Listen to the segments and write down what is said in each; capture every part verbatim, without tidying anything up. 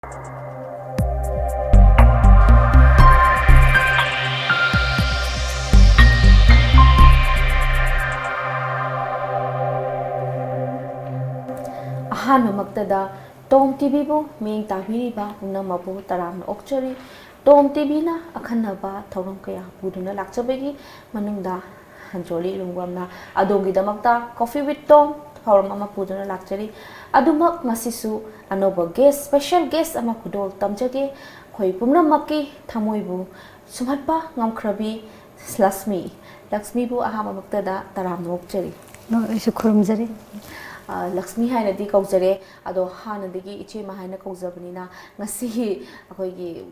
ꯑꯍꯥꯟꯕꯃꯛꯇꯗ ꯇꯣꯝ ꯇꯤꯚꯤꯕꯨ ꯃꯤꯠꯌꯦꯡ ꯇꯥꯕꯤꯔꯤꯕ ꯄꯨꯝꯅꯃꯛꯄꯨ ꯇꯔꯥꯝꯅ ꯑꯣꯛꯆꯔꯤ꯫ ꯇꯣꯝ ꯇꯤꯚꯤꯅ ꯑꯈꯟꯅꯕ ꯊꯧꯔꯝ ꯀꯌꯥ ꯄꯨꯗꯨꯅ ꯂꯥꯛꯆꯕꯒꯤ ꯃꯅꯨꯡꯗ ꯍꯟꯖꯣꯂꯤ ꯂꯨꯡꯕꯝꯅ ꯑꯗꯣꯝꯒꯤꯗꯃꯛꯇ Coffee with Tom ꯊꯧꯔꯝ ꯑꯃ ꯄꯨꯗꯨꯅ ꯂꯥꯛꯆꯔꯤ꯫ ꯑꯗꯨꯃꯛ ꯉꯁꯤꯁꯨ ꯑꯅꯧꯕ ꯒꯦꯁ, ꯁ꯭ꯄꯦꯁꯦꯜ ꯒꯦꯁ ꯑꯃ ꯈꯨꯗꯣꯜ ꯇꯝꯖꯒꯦ꯫ ꯑꯩꯈꯣꯏ ꯄꯨꯝꯅꯃꯛꯀꯤ ꯊꯃꯣꯏꯕꯨ ꯁꯨꯝꯍꯠꯄ ꯉꯝꯈ꯭ꯔꯕꯤ ꯂꯛꯁꯃꯤ, ꯂꯛꯁꯃꯤꯕꯨ ꯑꯍꯥꯟꯕꯃꯛꯇꯗ ꯇꯔꯥꯝꯅ ꯑꯣꯛꯆꯔꯤ꯫ ꯑꯩꯁꯨ ꯈꯨꯔꯨꯝꯖꯔꯤ꯫ ꯑ, ꯂꯛꯁꯃꯤ ꯍꯥꯏꯅꯗꯤ ꯀꯧꯖꯔꯦ, ꯑꯗꯣ ꯍꯥꯟꯅꯗꯒꯤ ꯏꯆꯦꯃ ꯍꯥꯏꯅ ꯀꯧꯖꯕꯅꯤꯅ ꯉꯁꯤ ꯑꯩꯈꯣꯏꯒꯤ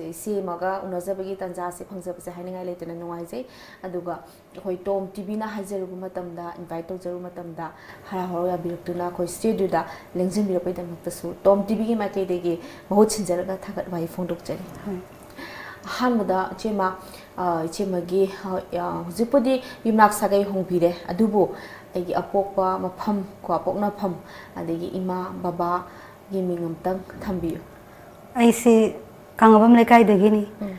ꯏꯆꯦꯃꯒ ꯎꯅꯖꯕꯒꯤ ꯇꯥꯟꯖꯥꯁꯦ ꯐꯪꯖꯕꯁꯦ ꯍꯥꯏꯅꯤꯡꯉꯥꯏ ꯂꯩꯇꯅ ꯅꯨꯡꯉꯥꯏꯖꯩ꯫ ꯑꯗꯨꯒ ꯑꯩꯈꯣꯏ ꯇꯣꯝ ꯇꯤꯚꯤꯅ ꯍꯥꯏꯖꯔꯨꯕ ꯃꯇꯝꯗ, ꯏꯟꯚꯥꯏꯠ ꯇꯧꯖꯔꯨꯕ ꯃꯇꯝꯗ ꯍꯔꯥꯎ ꯍꯔꯥꯎ ꯌꯥꯕꯤꯔꯛꯇꯨꯅ ꯑꯩꯈꯣꯏ ꯁ꯭ꯇꯨꯗꯤꯑꯣꯗ ꯂꯦꯡꯁꯤꯟꯕꯤꯔꯛꯄꯒꯤꯗꯃꯛꯇꯁꯨ ꯇꯣꯝ ꯇꯤꯚꯤꯒꯤ ꯃꯥꯏꯀꯩꯗꯒꯤ ꯃꯍꯨꯠ ꯁꯤꯟꯖꯔꯒ ꯊꯥꯒꯠ ꯋꯥꯍꯩ ꯐꯣꯡꯗꯣꯛꯆꯔꯤ꯫ ꯍꯣꯏ꯫ ꯑꯍꯥꯟꯕꯗ ꯏꯆꯦꯃ, ꯑ, ꯏꯆꯦꯃꯒꯤ, ꯑ, ꯑ, ꯍꯧꯖꯤꯛꯄꯨꯗꯤ ꯌꯨꯝꯅꯥꯛ ꯁꯥꯒꯩ ꯍꯣꯡꯕꯤꯔꯦ, ꯑꯗꯨꯕꯨ ꯑꯩꯒꯤ ꯑꯄꯣꯛꯄ ꯃꯐꯝ ꯀꯣ, ꯄꯣꯛꯅꯐꯝ, ꯑꯗꯒꯤ ꯏꯃꯥ ꯕꯕꯥꯒꯤ ꯃꯤꯡ ꯑꯝꯇꯪ ꯊꯝꯕꯤꯌꯨ꯫ ꯑꯩꯁꯤ ꯀꯥꯡꯉꯕꯝ ꯂꯩꯀꯥꯏꯗꯒꯤꯅꯤ꯫ ꯎꯝ꯫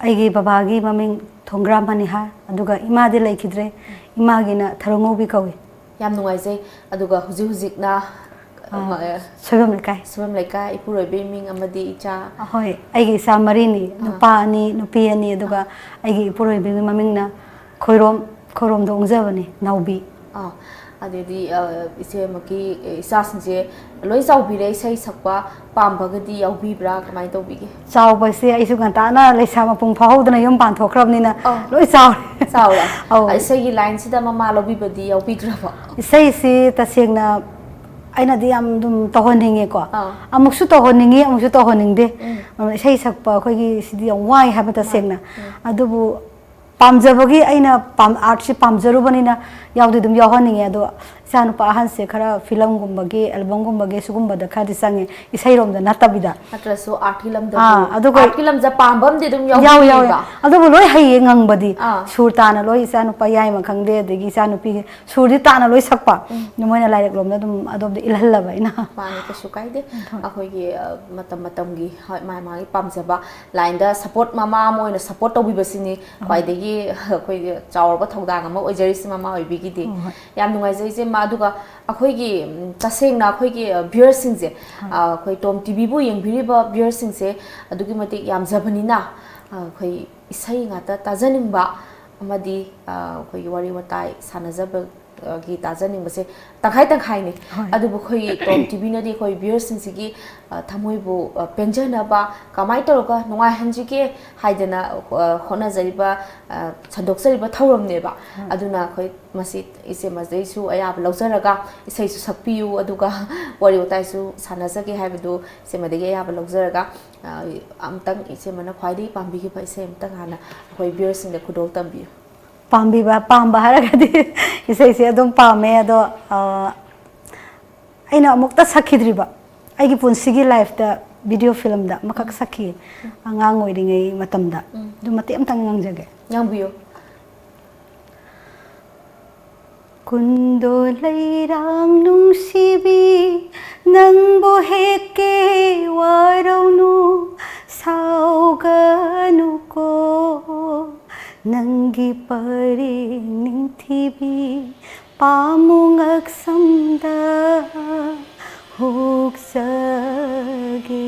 ꯑꯩꯒꯤ ꯕꯕꯥꯒꯤ ꯃꯃꯤꯡ ꯊꯣꯡꯒ꯭ꯔꯥꯝ ꯃꯅꯤꯍꯥꯔ, ꯑꯗꯨꯒ ꯏꯃꯥꯗꯤ ꯂꯩꯈꯤꯗ꯭ꯔꯦ, ꯏꯃꯥꯒꯤꯅ ꯊꯔꯣꯉꯧꯕꯤ ꯀꯧꯏ꯫ ꯌꯥꯝ ꯅꯨꯡꯉꯥꯏꯖꯩ꯫ ꯑꯗꯨꯒ ꯍꯧꯖꯤꯛ ꯍꯧꯖꯤꯛꯅ, ꯑꯥ, ꯑ, ꯁꯣꯏꯕꯝ ꯂꯩꯀꯥꯏ꯫ ꯁꯣꯏꯕꯝ ꯂꯩꯀꯥꯏ, ꯏꯄꯨꯔꯣꯏꯕꯒꯤ ꯃꯤꯡ ꯑꯃꯗꯤ ꯏꯆꯥ? ꯑꯍꯣꯏ, ꯑꯩꯒꯤ ꯏꯆꯥ ꯃꯔꯤꯅꯤ, ꯑꯥ꯫ ꯅꯨꯄꯥ ꯑꯅꯤ, ꯅꯨꯄꯤ ꯑꯅꯤ, ꯑꯗꯨꯒ ꯑꯥ꯫ ꯑꯩꯒꯤ ꯏꯄꯨꯔꯣꯏꯕꯒꯤ ꯃꯃꯤꯡꯅ ꯈꯣꯏꯔꯣꯝ, ꯈꯣꯏꯔꯣꯝꯗ ꯑꯣꯡꯖꯕꯅꯤ, ꯅꯥꯎꯕꯤ꯫ ꯑꯥ, ꯑꯗꯨꯗꯤ, ꯑ, ꯏꯆꯦꯃꯛꯀꯤ, ꯑ, ꯏꯆꯥꯁꯤꯡꯁꯦ ꯂꯣꯏ ꯆꯥꯎꯕꯤꯔꯦ, ꯏꯁꯩ ꯁꯛꯄ ꯄꯥꯝꯕꯒꯗꯤ ꯌꯥꯎꯕꯤꯕ꯭ꯔꯥ? ꯀꯃꯥꯏꯅ ꯇꯧꯕꯤꯒꯦ? ꯆꯥꯎꯕꯁꯦ ꯑꯩꯁꯨ ꯉꯟꯇꯥꯅ ꯂꯩꯁꯥ ꯃꯄꯨꯡ ꯐꯥꯍꯧꯗꯅ ꯌꯨꯝ ꯄꯥꯟꯊꯣꯛꯈ꯭ꯔꯕꯅꯤꯅ ꯑꯥ꯫ ꯂꯣꯏ ꯆꯥꯎꯔꯦ꯫ ꯆꯥꯎꯔꯦ? ꯑꯧ꯫ ꯑ, ꯏꯁꯩꯒꯤ ꯂꯥꯏꯟꯁꯤꯗ ꯃꯃꯥ ꯂꯧꯕꯤꯕꯗꯤ ꯌꯥꯎꯕꯤꯗ꯭ꯔꯕꯣ? ꯏꯁꯩꯁꯤ ꯇꯁꯦꯡꯅ ꯑꯩꯅꯗꯤ ꯌꯥꯝ ꯑꯗꯨꯝ ꯇꯧꯍꯟꯅꯤꯡꯉꯦꯀꯣ꯫ ꯑꯥ꯫ ꯑꯃꯨꯛꯁꯨ ꯇꯧꯍꯟꯅꯤꯡꯉꯤ, ꯑꯃꯨꯛꯁꯨ ꯇꯧꯍꯟꯅꯤꯡꯗꯦ꯫ ꯎꯝ꯫ ꯑꯗꯨꯅ ꯏꯁꯩ ꯁꯛꯄ ꯑꯩꯈꯣꯏꯒꯤ ꯁꯤꯗꯤ ꯌꯥꯝ ꯋꯥꯏ ꯍꯥꯏꯕ ꯇꯁꯦꯡꯅ꯫ ꯎꯝ꯫ ꯑꯗꯨꯕꯨ ꯄꯥꯝꯖꯕꯒꯤ ꯑꯩꯅ ꯄꯥꯝ ꯑꯥꯔꯠꯁꯤ ꯄꯥꯝꯖꯔꯨꯕꯅꯤꯅ ꯌꯥꯎꯗꯤ ꯑꯗꯨꯝ ꯌꯥꯎꯍꯟꯅꯤꯡꯉꯦ꯫ ꯑꯗꯣ ꯏꯆꯥꯅꯨꯄꯥ ꯑꯍꯟꯁꯦ ꯈꯔ ꯐꯤꯂꯝꯒꯨꯝꯕꯒꯤ, ꯑꯦꯜꯕꯝꯒꯨꯝꯕꯒꯤ ꯁꯤꯒꯨꯝꯕꯗ ꯈꯔꯗꯤ ꯆꯪꯉꯦ, ꯏꯁꯩꯔꯣꯝꯗ ꯅꯠꯇꯕꯤꯗ꯫ ꯅꯠꯇ꯭ꯔꯁꯨ ꯑꯥꯔꯠꯀꯤ ꯂꯝꯗ ꯑꯥ, ꯑꯗꯨꯒ ꯑꯥꯔꯠꯀꯤ ꯂꯝꯁꯦ ꯄꯥꯝꯕ ꯑꯃꯗꯤ ꯑꯗꯨꯝ ꯌꯥꯎꯏ ꯌꯥꯎꯏ꯫ ꯌꯥꯎꯕꯤꯕ꯫ ꯑꯗꯨꯕꯨ ꯂꯣꯏ ꯍꯩꯌꯦ, ꯉꯪꯕꯗꯤ꯫ ꯑꯥ꯫ ꯁꯨꯔ ꯇꯥꯅ ꯂꯣꯏ, ꯏꯆꯥꯅꯨꯄꯥ ꯌꯥꯏꯃ ꯈꯪꯗꯦ, ꯑꯗꯒꯤ ꯏꯆꯥꯅꯨꯄꯤ ꯁꯨꯔꯗꯤ ꯇꯥꯅ ꯂꯣꯏ ꯁꯛꯄ꯫ ꯑꯗꯨ ꯃꯣꯏꯅ ꯂꯥꯏꯔꯤꯛ ꯂꯣꯝꯗ ꯑꯗꯨꯝ ꯑꯗꯣꯝꯗ ꯏꯜꯍꯜꯂꯕ ꯑꯩꯅ꯫ ꯃꯥꯅꯤ, ꯀꯩꯁꯨ ꯀꯥꯏꯗꯦ꯫ ꯑꯩꯈꯣꯏꯒꯤ, ꯑ, ꯃꯇꯝ ꯃꯇꯝꯒꯤ, ꯍꯣꯏ, ꯃꯥ ꯃꯥꯒꯤ ꯄꯥꯝꯖꯕ ꯂꯥꯏꯟꯗ ꯁꯄꯣꯔꯠ, ꯃꯃꯥ ꯑꯃ ꯑꯣꯏꯅ ꯁꯄꯣꯔꯠ ꯇꯧꯕꯤꯕꯁꯤꯅꯤ ꯈ꯭ꯋꯥꯏꯗꯒꯤ ꯑꯩꯈꯣꯏꯒꯤ ꯆꯥꯎꯔꯕ ꯊꯧꯗꯥꯡ ꯑꯃ ꯑꯣꯏꯖꯔꯤꯁꯤ ꯃꯃꯥ ꯑꯣꯏꯕꯤꯒꯤꯗꯤ꯫ ꯍꯣꯏ, ꯍꯣꯏ꯫ ꯌꯥꯝ ꯅꯨꯡꯉꯥꯏꯖꯩ ꯏꯆꯦꯃ꯫ ꯑꯗꯨꯒ ꯑꯩꯈꯣꯏꯒꯤ, ꯎꯝ, ꯇꯁꯦꯡꯅ ꯑꯩꯈꯣꯏꯒꯤ, ꯑ, ꯚ꯭ꯌꯨꯌꯔꯁꯤꯡꯁꯦ, ꯑ, ꯑꯩꯈꯣꯏ ꯇꯣꯝ ꯇꯤꯚꯤꯕꯨ ꯌꯦꯡꯕꯤꯔꯤꯕ ꯚ꯭ꯌꯨꯌꯔꯁꯤꯡꯁꯦ ꯑꯗꯨꯛꯀꯤ ꯃꯇꯤꯛ ꯌꯥꯝꯖꯕꯅꯤꯅ, ꯑ, ꯑꯩꯈꯣꯏ ꯏꯁꯩ ꯉꯥꯛꯇ ꯇꯥꯖꯅꯤꯡꯕ ꯑꯃꯗꯤ, ꯑ, ꯑꯩꯈꯣꯏꯒꯤ ꯋꯥꯔꯤ ꯋꯥꯇꯥꯏ ꯁꯥꯟꯅꯖꯕꯒꯤ ꯇꯥꯖꯅꯤꯡꯕꯁꯦ ꯇꯪꯈꯥꯏ ꯇꯪꯈꯥꯏꯅꯤ꯫ ꯍꯣꯏ꯫ ꯑꯗꯨꯕꯨ ꯑꯩꯈꯣꯏꯒꯤ ꯇꯣꯝ ꯇꯤꯚꯤꯅꯗꯤ ꯑꯩꯈꯣꯏ ꯚ꯭ꯌꯨꯌꯔꯁꯤꯡꯁꯤꯒꯤ, ꯑ, ꯊꯃꯣꯏꯕꯨ, ꯑ, ꯄꯦꯟꯖꯅꯕ ꯀꯃꯥꯏꯅ ꯇꯧꯔꯒ ꯅꯨꯡꯉꯥꯏꯍꯟꯁꯤꯒꯦ ꯍꯥꯏꯗꯅ, ꯑ, ꯍꯣꯠꯅꯖꯔꯤꯕ, ꯑ, ꯁꯟꯗꯣꯛꯆꯔꯤꯕ ꯊꯧꯔꯝꯅꯦꯕ꯫ ꯑꯗꯨꯅ ꯑꯩꯈꯣꯏ ꯃꯁꯤ ꯏꯆꯦꯃꯗꯩꯁꯨ ꯑꯌꯥꯕ ꯂꯧꯖꯔꯒ ꯏꯁꯩꯁꯨ ꯁꯛꯄꯤꯌꯨ, ꯑꯗꯨꯒ ꯋꯥꯔꯤ ꯋꯥꯇꯥꯏꯁꯨ ꯁꯥꯟꯅꯖꯒꯦ ꯍꯥꯏꯕꯗꯨ ꯏꯆꯦꯃꯗꯒꯤ ꯑꯌꯥꯕ ꯂꯧꯖꯔꯒ, ꯑ, ꯑꯝꯇꯪ ꯏꯆꯦꯃꯅ ꯈ꯭ꯋꯥꯏꯗꯒꯤ ꯄꯥꯝꯕꯤꯈꯤꯕ ꯏꯁꯩ ꯑꯝꯇꯪ ꯍꯥꯟꯅ ꯑꯩꯈꯣꯏ ꯚ꯭ꯌꯨꯌꯔꯁꯤꯡꯗ ꯈꯨꯗꯣꯜ ꯇꯝꯕꯤꯌꯨ꯫ ꯄꯥꯝꯕꯤꯕ, ꯄꯥꯝꯕ ꯍꯥꯏꯔꯒꯗꯤ ꯏꯁꯩꯁꯦ ꯑꯗꯨꯝ ꯄꯥꯝꯃꯦ꯫ ꯑꯗꯣ, ꯑ, ꯑꯩꯅ ꯑꯃꯨꯛꯇ ꯁꯛꯈꯤꯗ꯭ꯔꯤꯕ, ꯑꯩꯒꯤ ꯄꯨꯟꯁꯤꯒꯤ ꯂꯥꯏꯐꯇ ꯚꯤꯗꯤꯑꯣ ꯐꯤꯂꯝꯗ ꯑꯃꯈꯛ ꯁꯛꯈꯤ, ꯑꯉꯥꯡ ꯑꯣꯏꯔꯤꯉꯩ ꯃꯇꯝꯗ꯫ ꯑꯗꯨ ꯃꯇꯦꯛ ꯑꯝꯇꯪ ꯉꯪꯖꯒꯦ꯫ ꯉꯥꯡꯕꯤꯌꯨ꯫ ꯀꯨꯟꯗꯣ ꯂꯩꯔꯥꯡ ꯅꯨꯡꯁꯤꯕꯤ, ꯅꯪꯕꯨ ꯍꯦꯛꯀꯦ ꯋꯥꯔꯧꯅꯨ, ꯁꯥꯎꯒꯅꯨꯀꯣ꯫ ꯅꯪꯒꯤ ꯄꯔꯦꯡ ꯅꯤꯡꯊꯤꯕꯤ, ꯄꯥꯝꯃꯨ ꯉꯛꯁꯝꯗ ꯍꯨꯛꯆꯒꯦ꯫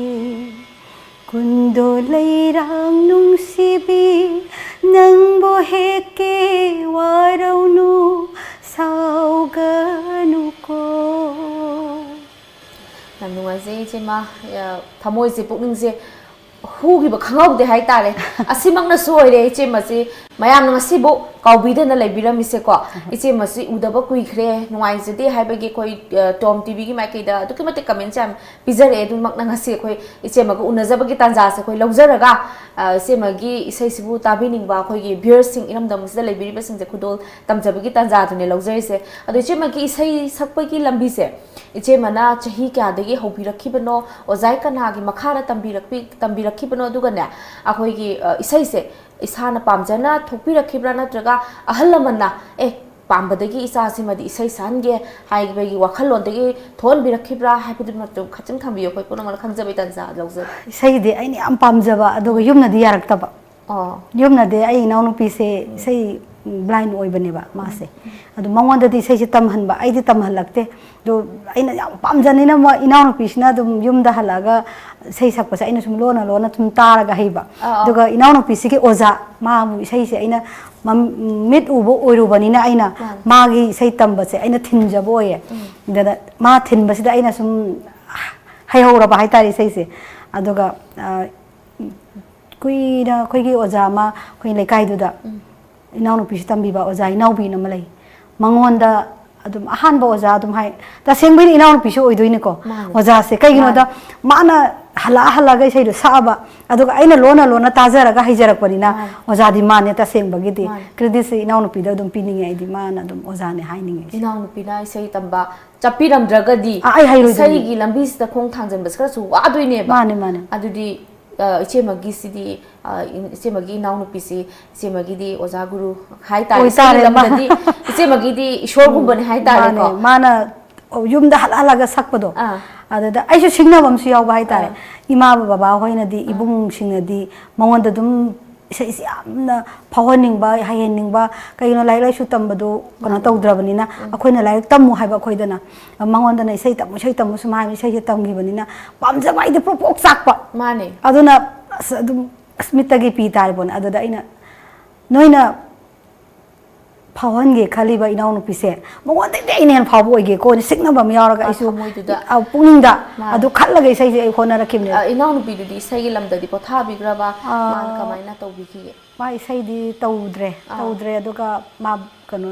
ꯀꯨꯟꯗꯣ ꯂꯩꯔꯥꯡ ꯅꯨꯡꯁꯤꯕꯤ, ꯅꯪꯕꯨ ꯍꯦꯛꯀꯦ ꯋꯥꯔꯧꯅꯨ, ꯁꯥꯎꯒꯅꯨꯀꯣ꯫ ꯌꯥꯝ ꯅꯨꯡꯉꯥꯏꯖꯩ ꯏꯆꯦꯃ꯫ ꯑ, ꯊꯃꯣꯏꯁꯦ, ꯄꯨꯛꯅꯤꯡꯁꯦ ꯍꯨꯈꯤꯕ ꯈꯪꯍꯧꯗꯦ ꯍꯥꯏꯇꯥꯔꯦ꯫ ꯑꯁꯤꯃꯛꯅꯁꯨ ꯑꯣꯏꯔꯦ ꯏꯆꯦꯃꯁꯤ ꯃꯌꯥꯝꯅ ꯉꯁꯤꯕꯨ ꯀꯥꯎꯕꯤꯗꯅ ꯂꯩꯕꯤꯔꯝꯃꯤꯁꯦꯀꯣ꯫ ꯏꯆꯦꯃꯁꯤ ꯎꯗꯕ ꯀꯨꯏꯈ꯭ꯔꯦ, ꯅꯨꯡꯉꯥꯏꯖꯗꯦ ꯍꯥꯏꯕꯒꯤ ꯑꯩꯈꯣꯏ, ꯑ, ꯇꯣꯝ ꯇꯤꯚꯤꯒꯤ ꯃꯥꯏꯀꯩꯗ ꯑꯗꯨꯛꯀꯤ ꯃꯇꯤꯛ comments ꯌꯥꯝ ꯄꯤꯖꯔꯛꯑꯦ꯫ ꯑꯗꯨꯃꯛꯅ ꯉꯁꯤ ꯑꯩꯈꯣꯏ ꯏꯆꯦꯃꯒ ꯎꯅꯖꯕꯒꯤ ꯇꯥꯟꯖꯥꯁꯦ ꯑꯩꯈꯣꯏ ꯂꯧꯖꯔꯒ, ꯑ, ꯏꯆꯦꯃꯒꯤ ꯏꯁꯩꯁꯤꯕꯨ ꯇꯥꯕꯤꯅꯤꯡꯕ ꯑꯩꯈꯣꯏꯒꯤ viewersꯁꯤꯡ, ꯏꯔꯝꯗꯝꯁꯤꯗ ꯂꯩꯕꯤꯔꯤꯕꯁꯤꯡꯁꯦ ꯈꯨꯗꯣꯜ ꯇꯝꯖꯕꯒꯤ ꯇꯥꯟꯖꯥꯗꯨꯅꯦ ꯂꯧꯖꯔꯤꯁꯦ꯫ ꯑꯗꯣ ꯏꯆꯦꯃꯒꯤ ꯏꯁꯩ ꯁꯛꯄꯒꯤ ꯂꯝꯕꯤꯁꯦ, ꯏꯆꯦꯃꯅ ꯆꯍꯤ ꯀꯌꯥꯗꯒꯤ ꯍꯧꯕꯤꯔꯛꯈꯤꯕꯅꯣ? ꯑꯣꯖꯥ ꯀꯅꯥꯒꯤ ꯃꯈꯥꯗ ꯇꯝꯕꯤꯔꯛꯄꯤ-, ꯇꯝꯕꯤꯔꯛꯈꯤꯕꯅꯣ? ꯑꯗꯨꯒꯅꯦ, ꯑꯩꯈꯣꯏꯒꯤ, ꯑ, ꯏꯁꯩꯁꯦ ꯏꯁꯥꯅ ꯄꯥꯝꯖꯅ ꯊꯣꯛꯄꯤꯔꯛꯈꯤꯕ꯭ꯔꯥ, ꯅꯠꯇ꯭ꯔꯒ ꯑꯍꯜ ꯂꯃꯟꯅ, "ꯑꯦ, ꯄꯥꯝꯕꯗꯒꯤ ꯏꯆꯥꯁꯤꯃꯗꯤ ꯏꯁꯩ ꯁꯛꯍꯟꯒꯦ" ꯍꯥꯏꯕꯒꯤ ꯋꯥꯈꯜꯂꯣꯟꯗꯒꯤ ꯊꯣꯛꯍꯟꯕꯤꯔꯛꯈꯤꯕ꯭ꯔꯥ ꯍꯥꯏꯕꯗꯨꯃꯛꯇ ꯈꯤꯇꯪ ꯊꯝꯕꯤꯌꯨ, ꯑꯩꯈꯣꯏ ꯄꯨꯝꯅꯃꯛꯅ ꯈꯪꯖꯕꯒꯤ ꯇꯥꯟꯖꯥ ꯂꯧꯖꯒꯦ꯫ ꯏꯁꯩꯗꯤ ꯑꯩꯅ ꯌꯥꯝ ꯄꯥꯝꯖꯕ, ꯑꯗꯨꯒ ꯌꯨꯝꯅꯗꯤ ꯌꯥꯔꯛꯇꯕ꯫ ꯑꯣ꯫ ꯌꯨꯝꯅꯗꯤ ꯑꯩ ꯏꯅꯥꯎꯅꯨꯄꯤꯁꯦ ꯏꯁꯩ blind ꯑꯣꯏꯕꯅꯦꯕ ꯃꯥꯁꯦ꯫ ꯑꯗꯨ ꯃꯉꯣꯟꯗꯗꯤ ꯏꯁꯩꯁꯦ ꯇꯝꯍꯟꯕ, ꯑꯩꯗꯤ ꯇꯝꯍꯜꯂꯛꯇꯦ꯫ ꯑꯗꯨ ꯑꯩꯅ ꯌꯥꯝ ꯄꯥꯝꯖꯅꯤꯅ ꯃꯣꯏ ꯏꯅꯥꯎꯅꯨꯄꯤꯁꯤꯅ ꯑꯗꯨꯝ ꯌꯨꯝꯗ ꯍꯜꯂꯛꯑꯒ ꯏꯁꯩ ꯁꯛꯄꯁꯦ ꯑꯩꯅ ꯁꯨꯝ ꯂꯣꯟꯅ ꯂꯣꯟꯅ ꯁꯨꯝ ꯇꯥꯔꯒ ꯍꯩꯕ꯫ ꯑꯥ, ꯑꯥ꯫ ꯑꯗꯨꯒ ꯏꯅꯥꯎꯅꯨꯄꯤꯁꯤꯒꯤ ꯑꯣꯖꯥ, ꯃꯥꯕꯨ ꯏꯁꯩꯁꯦ ꯑꯩꯅ ꯃꯝ-, ꯃꯤꯠ ꯎꯕ ꯑꯣꯏꯔꯨꯕꯅꯤꯅ ꯑꯩꯅ ꯃꯥꯅꯦ꯫ ꯃꯥꯒꯤ ꯏꯁꯩ ꯇꯝꯕꯁꯦ ꯑꯩꯅ ꯊꯤꯟꯖꯕ ꯑꯣꯏꯌꯦ꯫ ꯎꯝ꯫ ꯑꯗꯨꯗ ꯃꯥ ꯊꯤꯟꯕꯁꯤꯗ ꯑꯩꯅ ꯁꯨꯝ ꯍꯩꯍꯧꯔꯕ ꯍꯥꯏꯇꯥꯔꯦ ꯏꯁꯩꯁꯦ꯫ ꯑꯗꯨꯒ, ꯑ, ꯀꯨꯏꯅ ꯑꯩꯈꯣꯏꯒꯤ ꯑꯣꯖꯥ ꯑꯃ ꯑꯩꯈꯣꯏ ꯂꯩꯀꯥꯏꯗꯨꯗ ꯎꯝ꯫ ꯏꯅꯥꯎꯅꯨꯄꯤꯁꯨ ꯇꯝꯕꯤꯕ ꯑꯣꯖꯥ ꯏꯅꯥꯎꯕꯤꯅ ꯑꯃ ꯂꯩ꯫ ꯃꯉꯣꯟꯗ ꯑꯗꯨꯝ ꯑꯍꯥꯟꯕ ꯑꯣꯖꯥ ꯑꯗꯨꯝ ꯍꯥꯏ, ꯇꯁꯦꯡꯕꯩꯗꯤ ꯏꯅꯥꯎꯅꯨꯄꯤꯁꯨ ꯑꯣꯏꯗꯣꯏꯅꯤꯀꯣ ꯃꯥꯅꯦ꯫ ꯑꯣꯖꯥꯁꯦ꯫ ꯀꯩꯒꯤꯅꯣꯗ ꯃꯥꯅꯦ꯫ ꯃꯥꯅ ꯍꯜꯂꯛꯑ ꯍꯜꯂꯛꯑꯒ ꯏꯁꯩꯗꯣ ꯁꯛꯑꯕ, ꯑꯗꯨꯒ ꯑꯩꯅ ꯂꯣꯟꯅ ꯂꯣꯟꯅ ꯇꯥꯖꯔꯒ ꯍꯩꯖꯔꯛꯄꯅꯤꯅ ꯃꯥꯅꯦ꯫ ꯑꯣꯖꯥꯗꯤ ꯃꯥꯅꯦ ꯇꯁꯦꯡꯕꯒꯤꯗꯤ꯫ ꯃꯥꯅꯦ꯫ Creditꯁꯦ ꯏꯅꯥꯎꯅꯨꯄꯤꯗ ꯑꯗꯨꯝ ꯄꯤꯅꯤꯡꯉꯦ ꯑꯩꯗꯤ, ꯃꯥꯅ ꯑꯗꯨꯝ ꯑꯣꯖꯥꯅꯦ ꯍꯥꯏꯅꯤꯡꯉꯦ ꯑꯩꯁꯦ꯫ ꯏꯅꯥꯎꯅꯨꯄꯤꯅ ꯏꯁꯩ ꯇꯝꯕ ꯆꯠꯄꯤꯔꯝꯗ꯭ꯔꯒꯗꯤ ꯑ, ꯑꯩ ꯍꯩꯔꯣꯏꯗꯣꯏꯅꯦ꯫ ꯏꯁꯩꯒꯤ ꯂꯝꯕꯤꯁꯤꯗ ꯈꯣꯡ ꯊꯥꯡꯖꯤꯟꯕꯁꯤ ꯈꯔꯁꯨ ꯋꯥꯗꯣꯏꯅꯦꯕ꯫ ꯃꯥꯅꯦ, ꯃꯥꯅꯦ꯫ ꯑꯗꯨꯗꯤ, ꯑ, ꯏꯆꯦꯃꯒꯤꯁꯤꯗꯤ, ꯑ, ꯏꯟ-, ꯏꯆꯦꯃꯒꯤ ꯏꯅꯥꯎꯅꯨꯄꯤꯁꯤ, ꯏꯆꯦꯃꯒꯤꯗꯤ ꯑꯣꯖꯥ ꯒꯨꯔꯨ ꯍꯥꯏꯇꯥꯔꯦ, ꯑꯣꯏꯇꯥꯔꯦ, ꯏꯁꯩꯒꯤ ꯃꯥ-, ꯂꯝꯗꯗꯤ ꯏꯆꯦꯃꯒꯤꯗꯤ ꯏꯁꯣꯔꯒꯨꯝꯕꯅꯦ ꯍꯥꯏꯇꯥꯔꯦꯀꯣ꯫ ꯃꯥꯅꯦ, ꯃꯥꯅ ꯌꯨꯝꯗ ꯍꯜꯂ ꯍꯜꯂꯒ ꯁꯛꯄꯗꯣ꯫ ꯑꯥ꯫ ꯑꯗꯨꯗ ꯑꯩꯁꯨ ꯁꯤꯡꯅꯕ ꯑꯃꯁꯨ ꯌꯥꯎꯕ ꯍꯥꯏꯇꯥꯔꯦ꯫ ꯑꯥ꯫ ꯏꯃꯥ ꯕꯕꯥ ꯍꯣꯏꯅꯗꯤ, ꯑꯥ꯫ ꯏꯕꯨꯡꯁꯤꯡꯅꯗꯤ ꯃꯉꯣꯟꯗ ꯑꯗꯨꯝ ꯏꯁꯩꯁꯤ ꯌꯥꯝꯅ ꯐꯥꯎꯍꯟꯅꯤꯡꯕ, ꯍꯩꯍꯟꯅꯤꯡꯕ, ꯀꯩꯒꯤꯅꯣ ꯂꯥꯏꯔꯤꯛ ꯂꯥꯏꯁꯨ ꯇꯝꯕꯗꯣ ꯀꯩꯅꯣ ꯃꯥꯅꯦ꯫ ꯇꯧꯗ꯭ꯔꯕꯅꯤꯅ, ꯎꯝ꯫ ꯑꯩꯈꯣꯏꯅ ꯂꯥꯏꯔꯤꯛ ꯇꯝꯃꯨ ꯍꯥꯏꯕ ꯑꯩꯈꯣꯏꯗꯅ, ꯃꯉꯣꯟꯗꯅ ꯏꯁꯩ ꯇꯝꯃꯨ, ꯏꯁꯩ ꯇꯝꯃꯨ ꯁꯨꯝ ꯍꯥꯏꯕ, ꯏꯁꯩꯁꯦ ꯇꯝꯈꯤꯕꯅꯤꯅ ꯄꯥꯝꯖꯕ ꯑꯩꯗꯤ ꯄ꯭ꯔꯣꯛ ꯄ꯭ꯔꯣꯛ ꯆꯥꯛꯄ꯫ ꯃꯥꯅꯦ꯫ ꯑꯗꯨꯅ ꯑꯁ ꯑꯗꯨꯝ ꯑꯁ ꯃꯤꯠꯇꯒꯤ ꯄꯤ ꯇꯥꯔꯤꯕꯣꯅꯦ꯫ ꯑꯗꯨꯗ ꯑꯩꯅ, "ꯅꯣꯏꯅ ꯐꯥꯎꯍꯟꯒꯦ ꯈꯜꯂꯤꯕ ꯏꯅꯥꯎꯅꯨꯄꯤꯁꯦ, ꯃꯉꯣꯟꯗꯒꯤ ꯑꯩꯅ ꯍꯦꯟꯅ ꯐꯥꯎꯕ ꯑꯣꯏꯒꯦꯀꯣ ꯁꯤꯡꯅꯕ ꯑꯃ ꯌꯥꯎꯔꯒ꯫ ꯑꯥ, ꯑꯩꯁꯨ ꯊꯃꯣꯏꯗꯨꯗ꯫ ꯑꯥ, ꯄꯨꯛꯅꯤꯡꯗ꯫ ꯃꯥꯅꯦ꯫ ꯑꯗꯨ ꯈꯜꯂꯒ ꯏꯁꯩꯁꯦ ꯑꯩ ꯍꯣꯠꯅꯔꯛꯈꯤꯕꯅꯦ꯫ ꯑꯥ, ꯏꯅꯥꯎꯅꯨꯄꯤꯗꯨꯗꯤ ꯏꯁꯩꯒꯤ ꯂꯝꯗꯗꯤ ꯄꯣꯊꯥꯕꯤꯈ꯭ꯔꯕ? ꯑꯥ, ꯃꯥꯅ ꯀꯃꯥꯏꯅ ꯇꯧꯕꯤꯈꯤꯒꯦ? ꯃꯥ ꯏꯁꯩꯗꯤ ꯇꯧꯗ꯭ꯔꯦ꯫ ꯑꯥ꯫ ꯇꯧꯗ꯭ꯔꯦ꯫ ꯑꯗꯨꯒ ꯃꯥ ꯀꯩꯅꯣ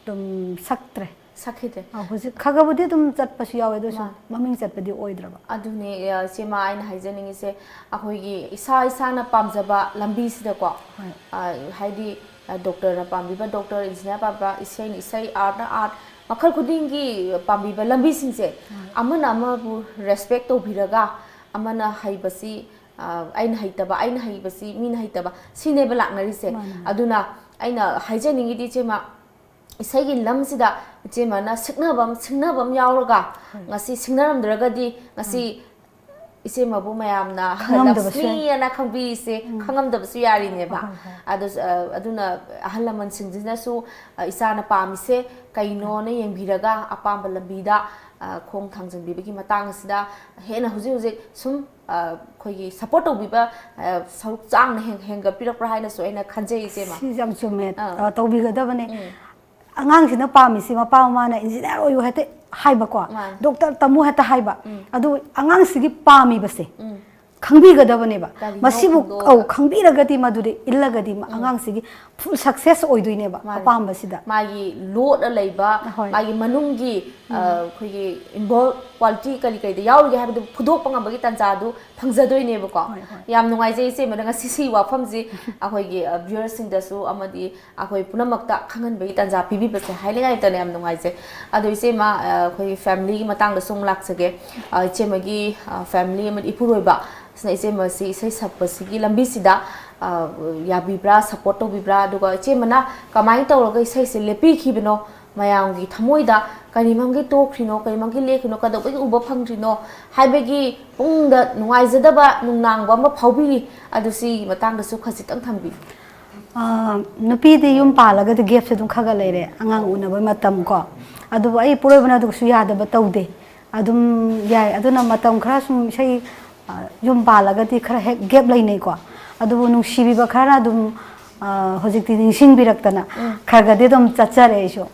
ꯑꯗꯨꯝ ꯁꯛꯇ꯭ꯔꯦ꯫ ꯁꯛꯈꯤꯗ꯭ꯔꯦ꯫ ꯑꯥ, ꯍꯧꯖꯤꯛ ꯈꯒꯕꯨꯗꯤ ꯑꯗꯨꯝ ꯆꯠꯄꯁꯨ ꯌꯥꯎꯋꯦ, ꯑꯗꯨꯁꯨ ꯃꯥꯅꯦ꯫ ꯃꯃꯤꯡ ꯆꯠꯄꯗꯤ ꯑꯣꯏꯗ꯭ꯔꯕ꯫ ꯑꯗꯨꯅꯦ, ꯑ, ꯏꯆꯦꯃ, ꯑꯩꯅ ꯍꯥꯏꯖꯅꯤꯡꯉꯤꯁꯦ, ꯑꯩꯈꯣꯏꯒꯤ ꯏꯁꯥ ꯏꯁꯥꯅ ꯄꯥꯝꯖꯕ ꯂꯝꯕꯤꯁꯤꯗꯀꯣ, ꯍꯣꯏ꯫ ꯑ, ꯍꯥꯏꯗꯤ, ꯑ, ꯗꯣꯛꯇꯔꯅ ꯄꯥꯝꯕꯤꯕ ꯗꯣꯛꯇꯔ, ꯏꯟꯖꯤꯅꯤꯌꯥꯔ ꯄꯥꯝꯕ, ꯏꯁꯩꯅ ꯏꯁꯩ, ꯑꯥꯔꯠꯅ ꯑꯥꯔꯠ, ꯃꯈꯜ ꯈꯨꯗꯤꯡꯒꯤ ꯄꯥꯝꯕꯤꯕ ꯂꯝꯕꯤꯁꯤꯡꯁꯦ, ꯍꯣꯏ꯫ ꯑꯃꯅ ꯑꯃꯕꯨ ꯔꯦꯁꯄꯦꯛ ꯇꯧꯕꯤꯔꯒ, ꯑꯃꯅ ꯍꯩꯕꯁꯤ, ꯑ, ꯑꯩꯅ ꯍꯩꯇꯕ, ꯑꯩꯅ ꯍꯩꯕꯁꯤ ꯃꯤꯅ ꯍꯩꯇꯕ, ꯁꯤꯅꯦꯕ ꯂꯥꯛꯅꯔꯤꯁꯦ꯫ ꯃꯥꯅꯦ, ꯃꯥꯅꯦ꯫ ꯑꯗꯨꯅ ꯑꯩꯅ ꯍꯥꯏꯖꯅꯤꯡꯉꯤꯗꯤ, ꯏꯆꯦꯃ, ꯏꯁꯩꯒꯤ ꯂꯝꯁꯤꯗ ꯏꯆꯦꯃꯅ ꯁꯤꯡꯅꯕ ꯑꯃ, ꯁꯤꯡꯅꯕ ꯑꯃ ꯌꯥꯎꯔꯒ, ꯍꯣꯏ꯫ ꯉꯁꯤ ꯁꯤꯡꯅꯔꯝꯗ꯭ꯔꯒꯗꯤ ꯉꯁꯤ ꯎꯝ꯫ ꯏꯆꯦꯃꯕꯨ ꯃꯌꯥꯝꯅ ꯈꯪꯉꯝꯗꯕꯁꯨ ꯌꯥꯏ꯫ ꯂꯛꯁꯃꯤ ꯑꯅ ꯈꯪꯕꯤꯔꯤꯁꯦ ꯎꯝ꯫ ꯈꯪꯉꯝꯗꯕꯁꯨ ꯌꯥꯔꯤꯅꯦꯕ꯫ ꯍꯣꯏ, ꯍꯣꯏ꯫ ꯑꯗꯨ, ꯑ, ꯑꯗꯨꯅ ꯑꯍꯜ ꯂꯃꯟꯁꯤꯡꯁꯤꯅꯁꯨ, ꯑ, ꯏꯆꯥꯅ ꯄꯥꯝꯃꯤꯁꯦ ꯀꯩꯅꯣꯅ ꯌꯦꯡꯕꯤꯔꯒ ꯑꯄꯥꯝꯕ ꯂꯝꯕꯤꯗ, ꯑ, ꯈꯣꯡ ꯊꯥꯡꯖꯤꯟꯕꯤꯕꯒꯤ ꯃꯇꯥꯡ ꯑꯁꯤꯗ ꯍꯦꯟꯅ ꯍꯧꯖꯤꯛ ꯍꯧꯖꯤꯛ ꯁꯨꯝ, ꯑ, ꯑꯩꯈꯣꯏꯒꯤ ꯁꯞꯄꯣꯔꯠ ꯇꯧꯕꯤꯕ, ꯑ, ꯁꯔꯨꯛ ꯆꯥꯡꯅ ꯍꯦꯟ-, ꯍꯦꯟꯒꯠꯄꯤꯔꯛꯄ꯭ꯔꯥ ꯍꯥꯏꯅꯁꯨ ꯑꯩꯅ ꯈꯟꯖꯩ, ꯏꯆꯦꯃ꯫ ꯁꯤꯁꯦ ꯌꯥꯝ ꯆꯨꯝꯃꯦ꯫ ꯑꯥ꯫ ꯑ, ꯇꯧꯕꯤꯒꯗꯕꯅꯦ꯫ ꯎꯝ꯫ ꯑꯉꯥꯡꯁꯤꯅ ꯄꯥꯝꯃꯤꯁꯤ ꯃꯄꯥ ꯃꯃꯥꯅ ꯏꯟꯖꯤꯅꯤꯌꯥꯔ ꯑꯣꯏꯌꯨ ꯍꯦꯛꯇ ꯍꯥꯏꯕꯀꯣ, ꯃꯥꯅꯦ꯫ ꯗꯣꯛꯇꯔ ꯇꯝꯃꯨ ꯍꯦꯛꯇ ꯍꯥꯏꯕ꯫ ꯎꯝ꯫ ꯑꯗꯨ ꯑꯉꯥꯡꯁꯤꯒꯤ ꯄꯥꯝꯃꯤꯕꯁꯦ ꯎꯝ꯫ ꯈꯪꯕꯤꯒꯗꯕꯅꯦꯕ꯫ ꯀꯔꯤꯅꯣ ꯃꯁꯤꯕꯨ, ꯈꯪꯗꯣꯛꯑꯒ꯫ ꯑꯧ, ꯈꯪꯕꯤꯔꯒꯗꯤ ꯃꯗꯨꯗꯤ ꯏꯜꯂꯒꯗꯤ ꯃ-, ꯎꯝ꯫ ꯑꯉꯥꯡꯁꯤꯒꯤ ꯐꯨꯜ ꯁꯛꯁꯦꯁ ꯑꯣꯏꯗꯣꯏꯅꯦꯕ ꯃꯥꯅꯦ꯫ ꯑꯄꯥꯝꯕꯁꯤꯗ꯫ ꯃꯥꯒꯤ ꯂꯣꯠꯅ ꯂꯩꯕ, ꯍꯣꯏ꯫ ꯃꯥꯒꯤ ꯃꯅꯨꯡꯒꯤ, ꯎꯝ꯫ ꯑ, ꯑꯩꯈꯣꯏꯒꯤ ꯏꯟꯚꯣꯜ ꯀ꯭ꯋꯥꯂꯤꯇꯤ ꯀꯔꯤ ꯀꯔꯤꯗ ꯌꯥꯎꯔꯤꯒꯦ ꯍꯥꯏꯕꯗꯨ ꯐꯨꯗꯣꯛꯄ ꯉꯝꯕꯒꯤ ꯇꯥꯟꯖꯥꯗꯨ ꯐꯪꯖꯗꯣꯏꯅꯦꯕꯀꯣ꯫ ꯍꯣꯏ, ꯍꯣꯏ꯫ ꯌꯥꯝ ꯅꯨꯡꯉꯥꯏꯖꯩ ꯏꯆꯦꯃꯅ ꯉꯁꯤ ꯁꯤ ꯋꯥꯐꯝꯁꯤ ꯑꯩꯈꯣꯏꯒꯤ, ꯑ, ꯚ꯭ꯌꯨꯋꯔꯁꯤꯡꯗꯁꯨ ꯑꯃꯗꯤ ꯑꯩꯈꯣꯏ ꯄꯨꯝꯅꯃꯛꯇ ꯈꯪꯍꯟꯕꯒꯤ ꯇꯥꯟꯖꯥ ꯄꯤꯕꯤꯕꯁꯦ ꯍꯥꯏꯅꯤꯡꯉꯥꯏ ꯂꯩꯇꯅ ꯌꯥꯝ ꯅꯨꯡꯉꯥꯏꯖꯩ꯫ ꯑꯗꯣ ꯏꯆꯦꯃ, ꯑ, ꯑꯩꯈꯣꯏꯒꯤ ꯐꯦꯃꯤꯂꯤꯒꯤ ꯃꯇꯥꯡꯗꯁꯨ ꯑꯃꯨꯛ ꯂꯥꯛꯆꯒꯦ꯫ ꯑ, ꯏꯆꯦꯃꯒꯤ, ꯑ, ꯐꯦꯃꯤꯂꯤ ꯑꯃꯗꯤ ꯏꯄꯨꯔꯣꯏꯕ ꯁꯤꯅ ꯏꯆꯦꯃꯁꯤ ꯏꯁꯩ ꯁꯛꯄꯁꯤꯒꯤ ꯂꯝꯕꯤꯁꯤꯗ, ꯑ, ꯌꯥꯕꯤꯕ꯭ꯔꯥ, ꯁꯞꯄꯣꯔꯠ ꯇꯧꯕꯤꯕ꯭ꯔꯥ? ꯑꯗꯨꯒ ꯏꯆꯦꯃꯅ ꯀꯃꯥꯏꯅ ꯇꯧꯔꯒ ꯏꯁꯩꯁꯦ ꯂꯦꯞꯄꯤꯈꯤꯕꯅꯣ? ꯃꯌꯥꯝꯒꯤ ꯊꯃꯣꯏꯗ ꯀꯔꯤ ꯃꯔꯝꯒꯤ ꯇꯣꯛꯈ꯭ꯔꯤꯅꯣ, ꯀꯔꯤ ꯃꯔꯝꯒꯤ ꯂꯦꯞꯈ꯭ꯔꯤꯅꯣ, ꯀꯩꯗꯧꯕꯒꯤ ꯎꯕ ꯐꯪꯗ꯭ꯔꯤꯅꯣ ꯍꯥꯏꯕꯒꯤ ꯄꯨꯛꯅꯤꯡꯗ ꯅꯨꯡꯉꯥꯏꯖꯗꯕ ꯅꯨꯡꯅꯥꯡꯕ ꯑꯃ ꯐꯥꯎꯕꯤꯔꯤ꯫ ꯑꯗꯨ ꯁꯤꯒꯤ ꯃꯇꯥꯡꯗꯁꯨ ꯈꯖꯤꯛꯇꯪ ꯊꯝꯕꯤꯌꯨ꯫ ꯑꯥ, ꯅꯨꯄꯤꯗꯤ ꯌꯨꯝ ꯄꯥꯜꯂꯒꯗꯤ ꯒꯦꯞꯁꯦ ꯑꯗꯨꯝ ꯈꯔ ꯈꯔ ꯂꯩꯔꯦ, ꯑꯉꯥꯡ ꯎꯅꯕ ꯃꯇꯝ ꯀꯣ꯫ ꯑꯗꯨꯕꯨ ꯑꯩ ꯏꯄꯨꯔꯣꯏꯕꯅ ꯑꯗꯨ ꯀꯩꯁꯨ ꯌꯥꯗꯕ ꯇꯧꯗꯦ꯫ ꯑꯗꯨꯝ ꯌꯥꯏ꯫ ꯑꯗꯨꯅ ꯃꯇꯝ ꯈꯔ ꯁꯨꯝ ꯏꯁꯩ, ꯑ, ꯌꯨꯝ ꯄꯥꯜꯂꯒꯗꯤ ꯈꯔ ꯍꯦꯛ ꯒꯦꯞ ꯂꯩꯅꯩꯀꯣ꯫ ꯑꯗꯨꯕꯨ ꯅꯨꯡꯁꯤꯕꯤꯕ ꯈꯔꯅ ꯑꯗꯨꯝ ꯑ, ꯍꯧꯖꯤꯛꯇꯤ ꯅꯤꯡꯁꯤꯡꯕꯤꯔꯛꯇꯅ ꯎꯝ꯫ ꯈꯔ ꯈꯔꯗꯤ ꯑꯗꯨꯝ ꯆꯠꯆꯔꯦ ꯑꯩꯁꯨ꯫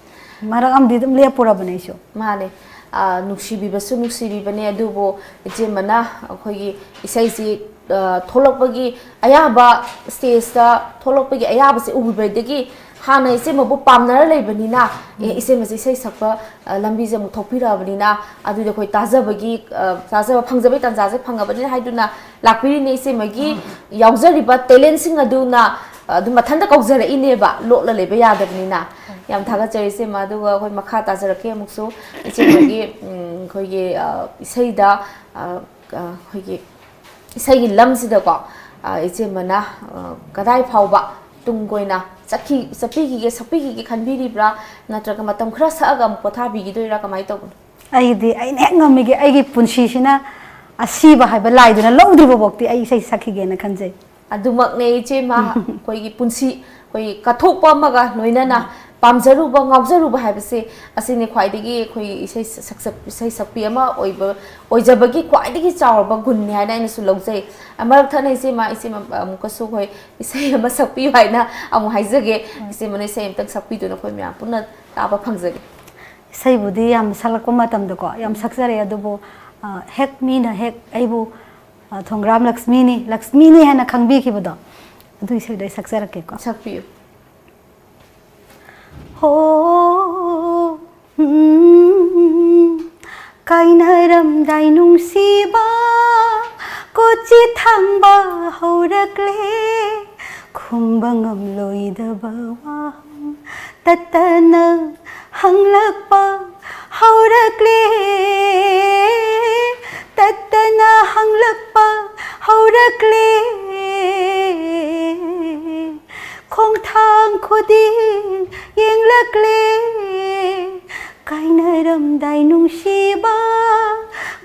ꯃꯔꯛ ꯑꯃꯗꯤ ꯑꯗꯨꯝ ꯂꯦꯞꯄꯨꯔꯕꯅꯦ ꯑꯩꯁꯨ꯫ ꯃꯥꯅꯦ꯫ ꯑ, ꯅꯨꯡꯁꯤꯕꯤꯕꯁꯨ ꯅꯨꯡꯁꯤꯕꯤꯕꯅꯦ, ꯑꯗꯨꯕꯨ ꯏꯆꯦꯃꯅ ꯑꯩꯈꯣꯏꯒꯤ ꯏꯁꯩꯁꯤ, ꯑ, ꯊꯣꯛꯂꯛꯄꯒꯤ ꯑꯌꯥꯕ, stageꯇ ꯊꯣꯛꯂꯛꯄꯒꯤ ꯑꯌꯥꯕꯁꯦ ꯎꯕꯤꯕꯗꯒꯤ ꯍꯥꯟꯅ ꯏꯆꯦꯃꯕꯨ ꯄꯥꯝꯅꯔ ꯂꯩꯕꯅꯤꯅ, ꯑꯦ, ꯏꯆꯦꯃꯁꯦ ꯏꯁꯩ ꯁꯛꯄ, ꯑ, ꯂꯝꯕꯤꯁꯦ ꯑꯃꯨꯛ ꯊꯣꯛꯄꯤꯔꯛꯑꯕꯅꯤꯅ, ꯑꯗꯨꯗꯤ ꯑꯩꯈꯣꯏ ꯇꯥꯖꯕꯒꯤ, ꯑ, ꯇꯥꯖꯕ ꯐꯪꯖꯕꯒꯤ ꯇꯥꯟꯖꯥꯁꯦ ꯐꯪꯉꯕꯅꯤꯅ ꯍꯥꯏꯗꯨꯅ ꯂꯥꯛꯄꯤꯔꯤꯅꯦ꯫ ꯏꯆꯦꯃꯒꯤ ꯌꯥꯎꯖꯔꯤꯕ talentꯁꯤꯡ ꯑꯗꯨꯅ, ꯑ, ꯑꯗꯨꯝ ꯃꯊꯟꯇ ꯀꯧꯖꯔꯛꯏꯅꯦꯕ, ꯂꯣꯠꯂ ꯂꯩꯕ ꯌꯥꯗꯕꯅꯤꯅ꯫ ꯌꯥꯝ ꯊꯥꯒꯠꯆꯔꯤ ꯏꯆꯦꯃ꯫ ꯑꯗꯨꯒ ꯑꯩꯈꯣꯏ ꯃꯈꯥ ꯇꯥꯖꯔꯛꯀꯦ ꯑꯃꯨꯛꯁꯨ꯫ ꯏꯆꯦꯃꯒꯤ, ꯎꯝ, ꯑꯩꯈꯣꯏꯒꯤ, ꯑ, ꯏꯁꯩꯗ, ꯑ, ꯑ, ꯑꯩꯈꯣꯏꯒꯤ ꯏꯁꯩꯒꯤ ꯂꯝꯁꯤꯗꯀꯣ, ꯑ, ꯏꯆꯦꯃꯅ, ꯑ, ꯀꯗꯥꯏ ꯐꯥꯎꯕ ꯇꯨꯡ ꯀꯣꯏꯅ ꯆꯠꯈꯤ-, ꯆꯠꯄꯤꯈꯤꯒꯦ, ꯁꯛꯄꯤꯈꯤꯒꯦ ꯈꯟꯕꯤꯔꯤꯕ꯭ꯔꯥ? ꯅꯠꯇ꯭ꯔꯒ ꯃꯇꯝ ꯈꯔ ꯁꯛꯑꯒ ꯑꯃꯨꯛ ꯄꯣꯊꯥꯕꯤꯈꯤꯗꯣꯏꯔꯥ? ꯀꯃꯥꯏꯅ ꯇꯧꯕꯅꯣ? ꯑꯩꯒꯤꯗꯤ ꯑꯩꯅ ꯍꯦꯛ ꯉꯝꯃꯤꯒꯦ, ꯑꯩꯒꯤ ꯄꯨꯟꯁꯤꯁꯤꯅ ꯑꯁꯤꯕ ꯍꯥꯏꯕ ꯂꯥꯏꯗꯨꯅ ꯂꯧꯗ꯭ꯔꯤꯕ ꯐꯥꯎꯗꯤ ꯑꯩ ꯏꯁꯩ ꯁꯛꯈꯤꯒꯦꯅ ꯈꯟꯖꯩ꯫ ꯑꯗꯨꯃꯛꯅꯦ ꯏꯆꯦꯃ, ꯑꯩꯈꯣꯏꯒꯤ ꯄꯨꯟꯁꯤ, ꯑꯩꯈꯣꯏꯒꯤ ꯀꯠꯊꯣꯛꯄ ꯑꯃꯒ ꯂꯣꯏꯅꯅ ꯄꯥꯝꯖꯔꯨꯕ, ꯉꯥꯎꯖꯔꯨꯕ ꯍꯥꯏꯕꯁꯦ ꯑꯁꯤꯅꯤ ꯈ꯭ꯋꯥꯏꯗꯒꯤ ꯑꯩꯈꯣꯏꯒꯤ ꯏꯁꯩ ꯁꯛꯆ-, ꯏꯁꯩ ꯁꯛꯄꯤ ꯑꯃ ꯑꯣꯏꯕ, ꯑꯣꯏꯖꯕꯒꯤ ꯈ꯭ꯋꯥꯏꯗꯒꯤ ꯆꯥꯎꯔꯕ ꯒꯨꯟꯅꯤ ꯍꯥꯏꯅ ꯑꯩꯅꯁꯨ ꯂꯧꯖꯩ꯫ ꯃꯔꯛ ꯊꯠꯅ ꯏꯆꯦꯃ, ꯏꯆꯦꯃ ꯑꯃꯨꯛꯀꯁꯨ ꯑꯩꯈꯣꯏ ꯏꯁꯩ ꯑꯃ ꯁꯛꯄꯤꯌꯨ ꯍꯥꯏꯅ ꯑꯃꯨꯛ ꯍꯥꯏꯖꯒꯦ꯫ ꯏꯆꯦꯃꯅ ꯏꯁꯩ ꯑꯃꯇꯪ ꯁꯛꯄꯤꯗꯨꯅ ꯑꯩꯈꯣꯏ ꯃꯌꯥꯝ ꯄꯨꯟꯅ ꯇꯥꯕ ꯐꯪꯖꯒꯦ꯫ ꯏꯁꯩꯕꯨꯗꯤ ꯌꯥꯝ ꯁꯛꯂꯛꯄ ꯃꯇꯝꯗꯀꯣ ꯌꯥꯝ ꯁꯛꯆꯔꯛꯑꯦ, ꯑꯗꯨꯕꯨ, ꯑ, ꯍꯦꯛ ꯃꯤꯅ ꯍꯦꯛ ꯑꯩꯕꯨ, ꯑ, ꯊꯣꯡꯒ꯭ꯔꯥꯝ ꯂꯛꯁꯃꯤꯅꯤ, ꯂꯛꯁꯃꯤꯅꯤ ꯍꯥꯏꯅ ꯈꯪꯕꯤꯈꯤꯕꯗꯣ, ꯑꯗꯨ ꯏꯁꯩꯗꯣ ꯑꯩ ꯁꯛꯆꯔꯛꯀꯦꯀꯣ꯫ ꯁꯛꯄꯤꯌꯨ꯫ ꯍꯣ, ꯎꯝ, ꯀꯥꯏꯅꯔꯝꯗꯥꯏ ꯅꯨꯡꯁꯤꯕ, ꯀꯣꯆꯤ ꯊꯥꯡꯕ ꯍꯧꯔꯛꯂꯦ, ꯈꯨꯝꯕ ꯉꯝꯂꯣꯏꯗꯕ ꯋꯥꯍꯪ ꯇꯠꯇꯅ ꯍꯪꯂꯛꯄ ꯍꯧꯔꯛꯂꯦ, ꯇꯠꯇꯅ ꯍꯪꯂꯛꯄ ꯍꯧꯔꯛꯂꯦ꯫ ꯈꯣꯡꯊꯥꯡ ꯈꯨꯗꯤꯡ ꯌꯦꯡꯂꯛꯂꯦ, ꯀꯥꯏꯅꯔꯝꯗꯥꯏ ꯅꯨꯡꯁꯤꯕ,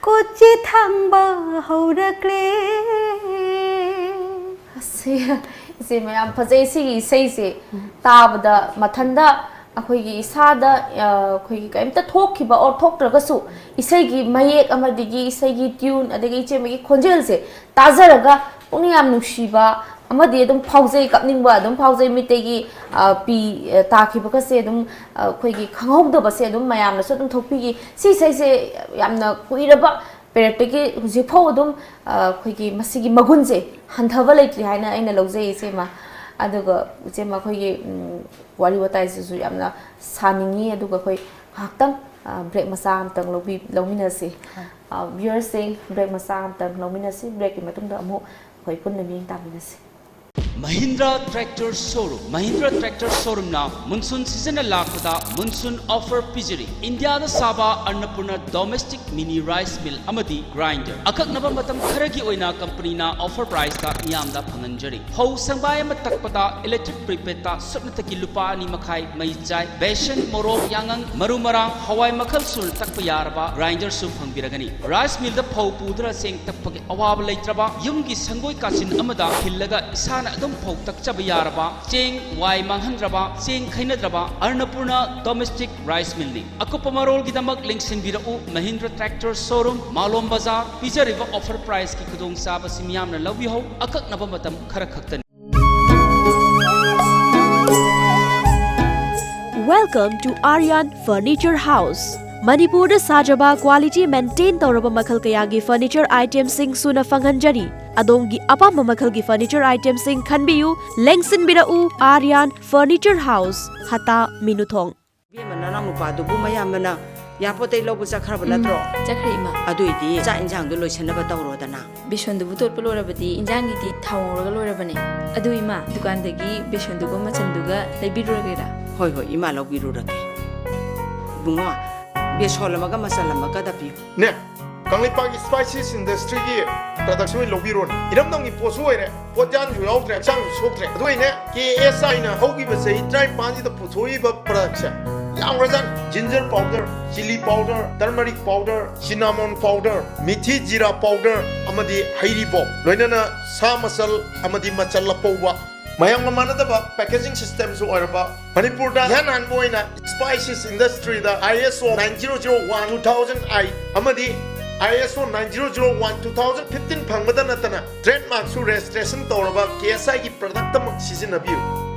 ꯀꯣꯆꯤ ꯊꯥꯡꯕ ꯍꯧꯔꯛꯂꯦ꯫ ꯑꯁꯤ, ꯏꯆꯦ ꯃꯌꯥꯝ ꯐꯖꯩ ꯁꯤꯒꯤ ꯏꯁꯩꯁꯦ꯫ ꯇꯥꯕꯗ ꯃꯊꯟꯗ ꯑꯩꯈꯣꯏꯒꯤ ꯏꯁꯥꯗ, ꯑ, ꯑꯩꯈꯣꯏꯒꯤ ꯀꯔꯤꯝꯇ ꯊꯣꯛꯈꯤꯕ or ꯊꯣꯛꯇ꯭ꯔꯒꯁꯨ ꯏꯁꯩꯒꯤ ꯃꯌꯦꯛ ꯑꯃꯗꯒꯤ ꯏꯁꯩꯒꯤ tune ꯑꯗꯒꯤ ꯏꯆꯦ ꯑꯃꯒꯤ ꯈꯣꯟꯖꯦꯜꯁꯦ ꯇꯥꯖꯔꯒ ꯄꯨꯛꯅꯤꯡ ꯌꯥꯝ ꯅꯨꯡꯁꯤꯕ, ꯑꯃꯗꯤ ꯑꯗꯨꯝ ꯐꯥꯎꯖꯩ, ꯀꯞꯅꯤꯡꯕ ꯑꯗꯨꯝ ꯐꯥꯎꯖꯩ꯫ ꯃꯤꯠꯇꯒꯤ, ꯑ, ꯄꯤ, ꯑ, ꯇꯥꯈꯤꯕꯒꯁꯦ ꯑꯗꯨꯝ, ꯑ, ꯑꯩꯈꯣꯏꯒꯤ ꯈꯪꯍꯧꯗꯕꯁꯦ ꯑꯗꯨꯝ ꯃꯌꯥꯝꯅꯁꯨ ꯑꯗꯨꯝ ꯊꯣꯛꯄꯤꯈꯤ꯫ ꯁꯤ ꯏꯁꯩꯁꯦ ꯌꯥꯝꯅ ꯀꯨꯏꯔꯕ ꯄꯦꯔꯠꯇꯒꯤ ꯍꯧꯖꯤꯛꯐꯥꯎ ꯑꯗꯨꯝ, ꯑ, ꯑꯩꯈꯣꯏꯒꯤ ꯃꯁꯤꯒꯤ ꯃꯒꯨꯟꯁꯦ ꯍꯟꯊꯕ ꯂꯩꯇ꯭ꯔꯤ ꯍꯥꯏꯅ ꯑꯩꯅ ꯂꯧꯖꯩ, ꯏꯆꯦꯃ꯫ ꯑꯗꯨꯒ ꯏꯆꯦꯃ, ꯑꯩꯈꯣꯏꯒꯤ, ꯎꯝ, ꯋꯥꯔꯤ ꯋꯥꯇꯥꯏꯁꯤꯁꯨ ꯌꯥꯝꯅ ꯁꯥꯅꯤꯡꯉꯤ꯫ ꯑꯗꯨꯒ ꯑꯩꯈꯣꯏ ꯉꯥꯏꯍꯥꯛꯇꯪ, ꯑ, ꯕ꯭ꯔꯦꯛ ꯃꯆꯥ ꯑꯃꯇꯪ ꯂꯧꯕꯤ-, ꯂꯧꯃꯤꯟꯅꯁꯤ꯫ ꯍꯣꯏ꯫ ꯑ, ꯚ꯭ꯌꯨꯋꯔꯁꯤꯡ, ꯕ꯭ꯔꯦꯛ ꯃꯆꯥ ꯑꯃꯇꯪ ꯂꯧꯃꯤꯟꯅꯁꯤ꯫ ꯕ꯭ꯔꯦꯛꯀꯤ ꯃꯇꯨꯡꯗ ꯑꯃꯨꯛ ꯑꯩꯈꯣꯏ ꯄꯨꯟꯅ ꯃꯤꯠꯌꯦꯡ ꯇꯥꯃꯤꯟꯅꯁꯤ꯫ Mahindra tractor showroom. Mahindra tractor ꯁꯣꯔꯨꯝꯅ ꯃꯨꯟꯁꯨꯟ ꯁꯤꯖꯟꯅ ꯂꯥꯛꯄꯗ ꯃꯨꯟꯁꯨꯟ ꯑꯣꯐꯔ ꯄꯤꯖꯔꯤ꯫ ꯏꯟꯗꯤꯌꯥꯗ ꯁꯥꯕ ꯑꯟꯅꯄꯨꯔꯅ ꯗꯣꯃꯦꯁꯇꯤꯛ ꯃꯤꯅꯤ ꯔꯥꯏꯁ ꯃꯤꯜ ꯑꯃꯗꯤ ꯒ꯭ꯔꯥꯏꯟꯗꯔ꯫ ꯑꯀꯛꯅꯕ ꯃꯇꯝ ꯈꯔꯒꯤ ꯑꯣꯏꯅ ꯀꯝꯄꯅꯤꯅ ꯑꯣꯐꯔ ꯄ꯭ꯔꯥꯏꯁꯇ ꯃꯤꯌꯥꯝꯗ ꯐꯪꯍꯟꯖꯔꯤ꯫ ꯐꯧ ꯁꯪꯕꯥꯏ ꯑꯃ ꯇꯛꯄꯗ ꯏꯂꯦꯛꯇ꯭ꯔꯤꯛ ꯄ꯭ꯔꯤꯄꯦꯗꯇ ꯁꯨꯞꯅꯇꯒꯤ ꯂꯨꯄꯥ ꯑꯅꯤ ꯃꯈꯥꯏ ꯃꯩ ꯆꯥꯏ꯫ ꯕꯦꯁꯟ, ꯃꯣꯔꯣꯛ, ꯌꯥꯉꯪ, ꯃꯔꯨ ꯃꯔꯥꯡ, ꯍꯋꯥꯏ ꯃꯈꯜ ꯁꯨꯅ ꯇꯛꯄ ꯌꯥꯔꯕ ꯒ꯭ꯔꯥꯏꯟꯗꯔꯁꯨ ꯐꯪꯕꯤꯔꯒꯅꯤ꯫ ꯔꯥꯏꯁ ꯃꯤꯜꯗ ꯐꯧ ꯄꯨꯗꯨꯅ ꯆꯦꯡ ꯇꯛꯄꯒꯤ ꯑꯋꯥꯕ ꯂꯩꯇ꯭ꯔꯕ, ꯌꯨꯝꯒꯤ ꯁꯪꯒꯣꯏ ꯀꯥꯆꯤꯟ ꯑꯃꯗ ꯈꯤꯜꯂꯒ ꯏꯁꯥꯅ ꯑꯗꯨꯝ ꯐꯧ ꯇꯛꯆꯕ ꯌꯥꯔꯕ, ꯆꯦꯡ ꯋꯥꯏ ꯃꯥꯡꯍꯟꯗ꯭ꯔꯕ, ꯆꯦꯡ ꯈꯩꯅꯗ꯭ꯔꯕ ꯑꯟꯅꯄꯨꯔꯅ ꯗꯣꯃꯦꯁꯇꯤꯛ ꯔꯥꯏꯁ ꯃꯤꯜꯅꯤ꯫ ꯑꯀꯨꯞꯄ ꯃꯔꯣꯜꯒꯤꯗꯃꯛ ꯂꯦꯡꯁꯤꯟꯕꯤꯔꯛꯎ ꯃꯍꯤꯟꯗ꯭ꯔ ꯇ꯭ꯔꯦꯛꯇꯔ ꯁꯣꯔꯨꯝ, ꯃꯥꯂꯣꯝ ꯕꯖꯥꯔ꯫ ꯄꯤꯖꯔꯤꯕ ꯑꯣꯐꯔ ꯄ꯭ꯔꯥꯏꯁꯀꯤ ꯈꯨꯗꯣꯡꯆꯥꯕꯁꯤ ꯃꯤꯌꯥꯝꯅ ꯂꯧꯕꯤꯍꯧ꯫ ꯑꯀꯛꯅꯕ ꯃꯇꯝ ꯈꯔ ꯈꯛꯇꯅꯤ꯫ Welcome to Aryan Furniture House. ꯃꯅꯤꯄꯨꯔꯗ ꯁꯥꯖꯕ ꯀ꯭ꯋꯥꯂꯤꯇꯤ ꯃꯦꯟꯇꯦꯟ ꯇꯧꯔꯕ ꯃꯈꯜ ꯀꯌꯥꯒꯤ ꯐꯔꯅꯤꯆꯔ ꯑꯥꯏꯇꯦꯝꯁꯤꯡ ꯁꯨꯅ ꯐꯪꯍꯟꯖꯔꯤ꯫ ꯑꯗꯣꯝꯒꯤ ꯑꯄꯥꯝꯕ ꯃꯈꯜꯒꯤ ꯐꯔꯅꯤꯆꯔ ꯑꯥꯏꯇꯦꯝꯁꯤꯡ ꯈꯟꯕꯤꯌꯨ꯫ ꯂꯦꯡꯁꯤꯟꯕꯤꯔꯛꯎ ꯑꯥꯔꯌꯥꯟ ꯐꯔꯅꯤꯆꯔ ꯍꯥꯎꯁ, ꯍꯇꯥ, ꯃꯤꯅꯨꯊꯣꯡ꯫ ꯏꯕꯦꯝꯃ, ꯅꯅꯥꯎ ꯅꯨꯄꯥꯗꯨꯕꯨ ꯃꯌꯥꯝꯕꯅ ꯏꯌꯥꯔꯄꯣꯔꯠꯇꯩ ꯂꯧꯕ ꯆꯠꯈ꯭ꯔꯕ ꯅꯠꯇ꯭ꯔꯣ? ꯆꯠꯈ꯭ꯔꯦ, ꯏꯃꯥ꯫ ꯑꯗꯨꯏꯗꯤ ꯆꯥꯛ ꯏꯟꯖꯥꯡꯗꯣ ꯂꯣꯏꯁꯟꯅꯕ ꯇꯧꯔꯣꯗꯅ꯫ ꯕꯦꯁꯣꯟꯗꯨꯕꯨ ꯇꯣꯠꯄ ꯂꯣꯏꯔꯕꯗꯤ ꯏꯟꯖꯥꯡꯒꯤꯗꯤ ꯊꯥꯎ ꯉꯧꯔꯒ ꯂꯣꯏꯔꯕꯅꯦ꯫ ꯑꯗꯨ ꯏꯃꯥ, ꯗꯨꯀꯥꯟꯗꯒꯤ ꯕꯦꯁꯣꯟꯗꯨꯒ ꯃꯆꯟꯗꯨꯒ ꯂꯩꯕꯤꯔꯨꯔꯒꯦꯔꯥ? ꯍꯣꯏ ꯍꯣꯏ, ꯏꯃꯥ ꯂꯧꯕꯤꯔꯨꯔꯒꯦ꯫ ꯏꯕꯨꯡꯉꯣ, ꯕꯦꯁꯣꯟ ꯑꯃꯒ ꯃꯆꯜ ꯑꯃꯒ ꯇꯞꯄꯤꯌꯨ꯫ ꯅꯦ, ꯀꯪꯂꯩꯄꯥꯛꯀꯤ ꯁ꯭ꯄꯥꯏꯁꯤꯁ ꯏꯟꯗꯁꯇ꯭ꯔꯤꯒꯤ ꯄ꯭ꯔꯗꯛꯁꯨ ꯑꯣꯏꯅ ꯂꯧꯕꯤꯔꯣꯅꯦ꯫ ꯏꯔꯝꯗꯝꯒꯤ ꯄꯣꯠꯁꯨ ꯑꯣꯏꯔꯦ, ꯄꯣꯠꯌꯥꯟꯁꯨ ꯌꯥꯎꯗ꯭ꯔꯦ, ꯍꯛꯆꯥꯡꯁꯨ ꯁꯣꯛꯇ꯭ꯔꯦ꯫ ꯑꯗꯨ ꯑꯩꯅꯦ, ꯀꯦ ꯑꯦꯁ ꯑꯥꯏꯅ ꯍꯧꯈꯤꯕ ꯆꯍꯤ ꯇꯔꯥꯅꯤꯄꯥꯟꯁꯤꯗ ꯄꯨꯊꯣꯛꯏꯕ ꯄ꯭ꯔꯗꯛꯁꯦ ꯌꯥꯝꯈ꯭ꯔꯖꯥꯠꯅꯤ꯫ Ginger powder, chilli powder, turmeric powder, ꯁꯤꯅꯥꯃꯣꯟ ꯄꯥꯎꯗꯔ, ꯃꯤꯊꯤ ꯖꯤꯔꯥ ꯄꯥꯎꯗꯔ ꯑꯃꯗꯤ ꯍꯩꯔꯤꯕꯣꯞ, ꯂꯣꯏꯅꯅ ꯁꯥ ꯃꯆꯜ ꯑꯃꯗꯤ ꯃꯆꯜ ꯑꯄꯧꯕ, ꯃꯌꯥꯝꯒ ꯃꯥꯟꯅꯗꯕ ꯄꯦꯀꯦꯖꯤꯡ ꯁꯤꯁꯇꯦꯝꯁꯨ ꯑꯣꯏꯔꯕ, ꯃꯅꯤꯄꯨꯔꯗ ꯏꯍꯥꯟ ꯍꯥꯟꯕ ꯑꯣꯏꯅ ꯁ꯭ꯄꯥꯏꯁꯤꯁ ꯏꯟꯗꯁꯇ꯭ꯔꯤꯗ ꯑꯥꯏ ꯑꯦꯁ ꯑꯣ nine zero zero one two thousand eight ꯑꯃꯗꯤ ISO nine zero zero one two thousand fifteen ꯐꯪꯕꯗ ꯅꯠꯇꯅ trademarkꯁꯨ registration ꯇꯧꯔꯕ KSIꯒꯤ productꯃꯛ ꯁꯤꯖꯤꯟꯅꯕꯤꯌꯨ꯫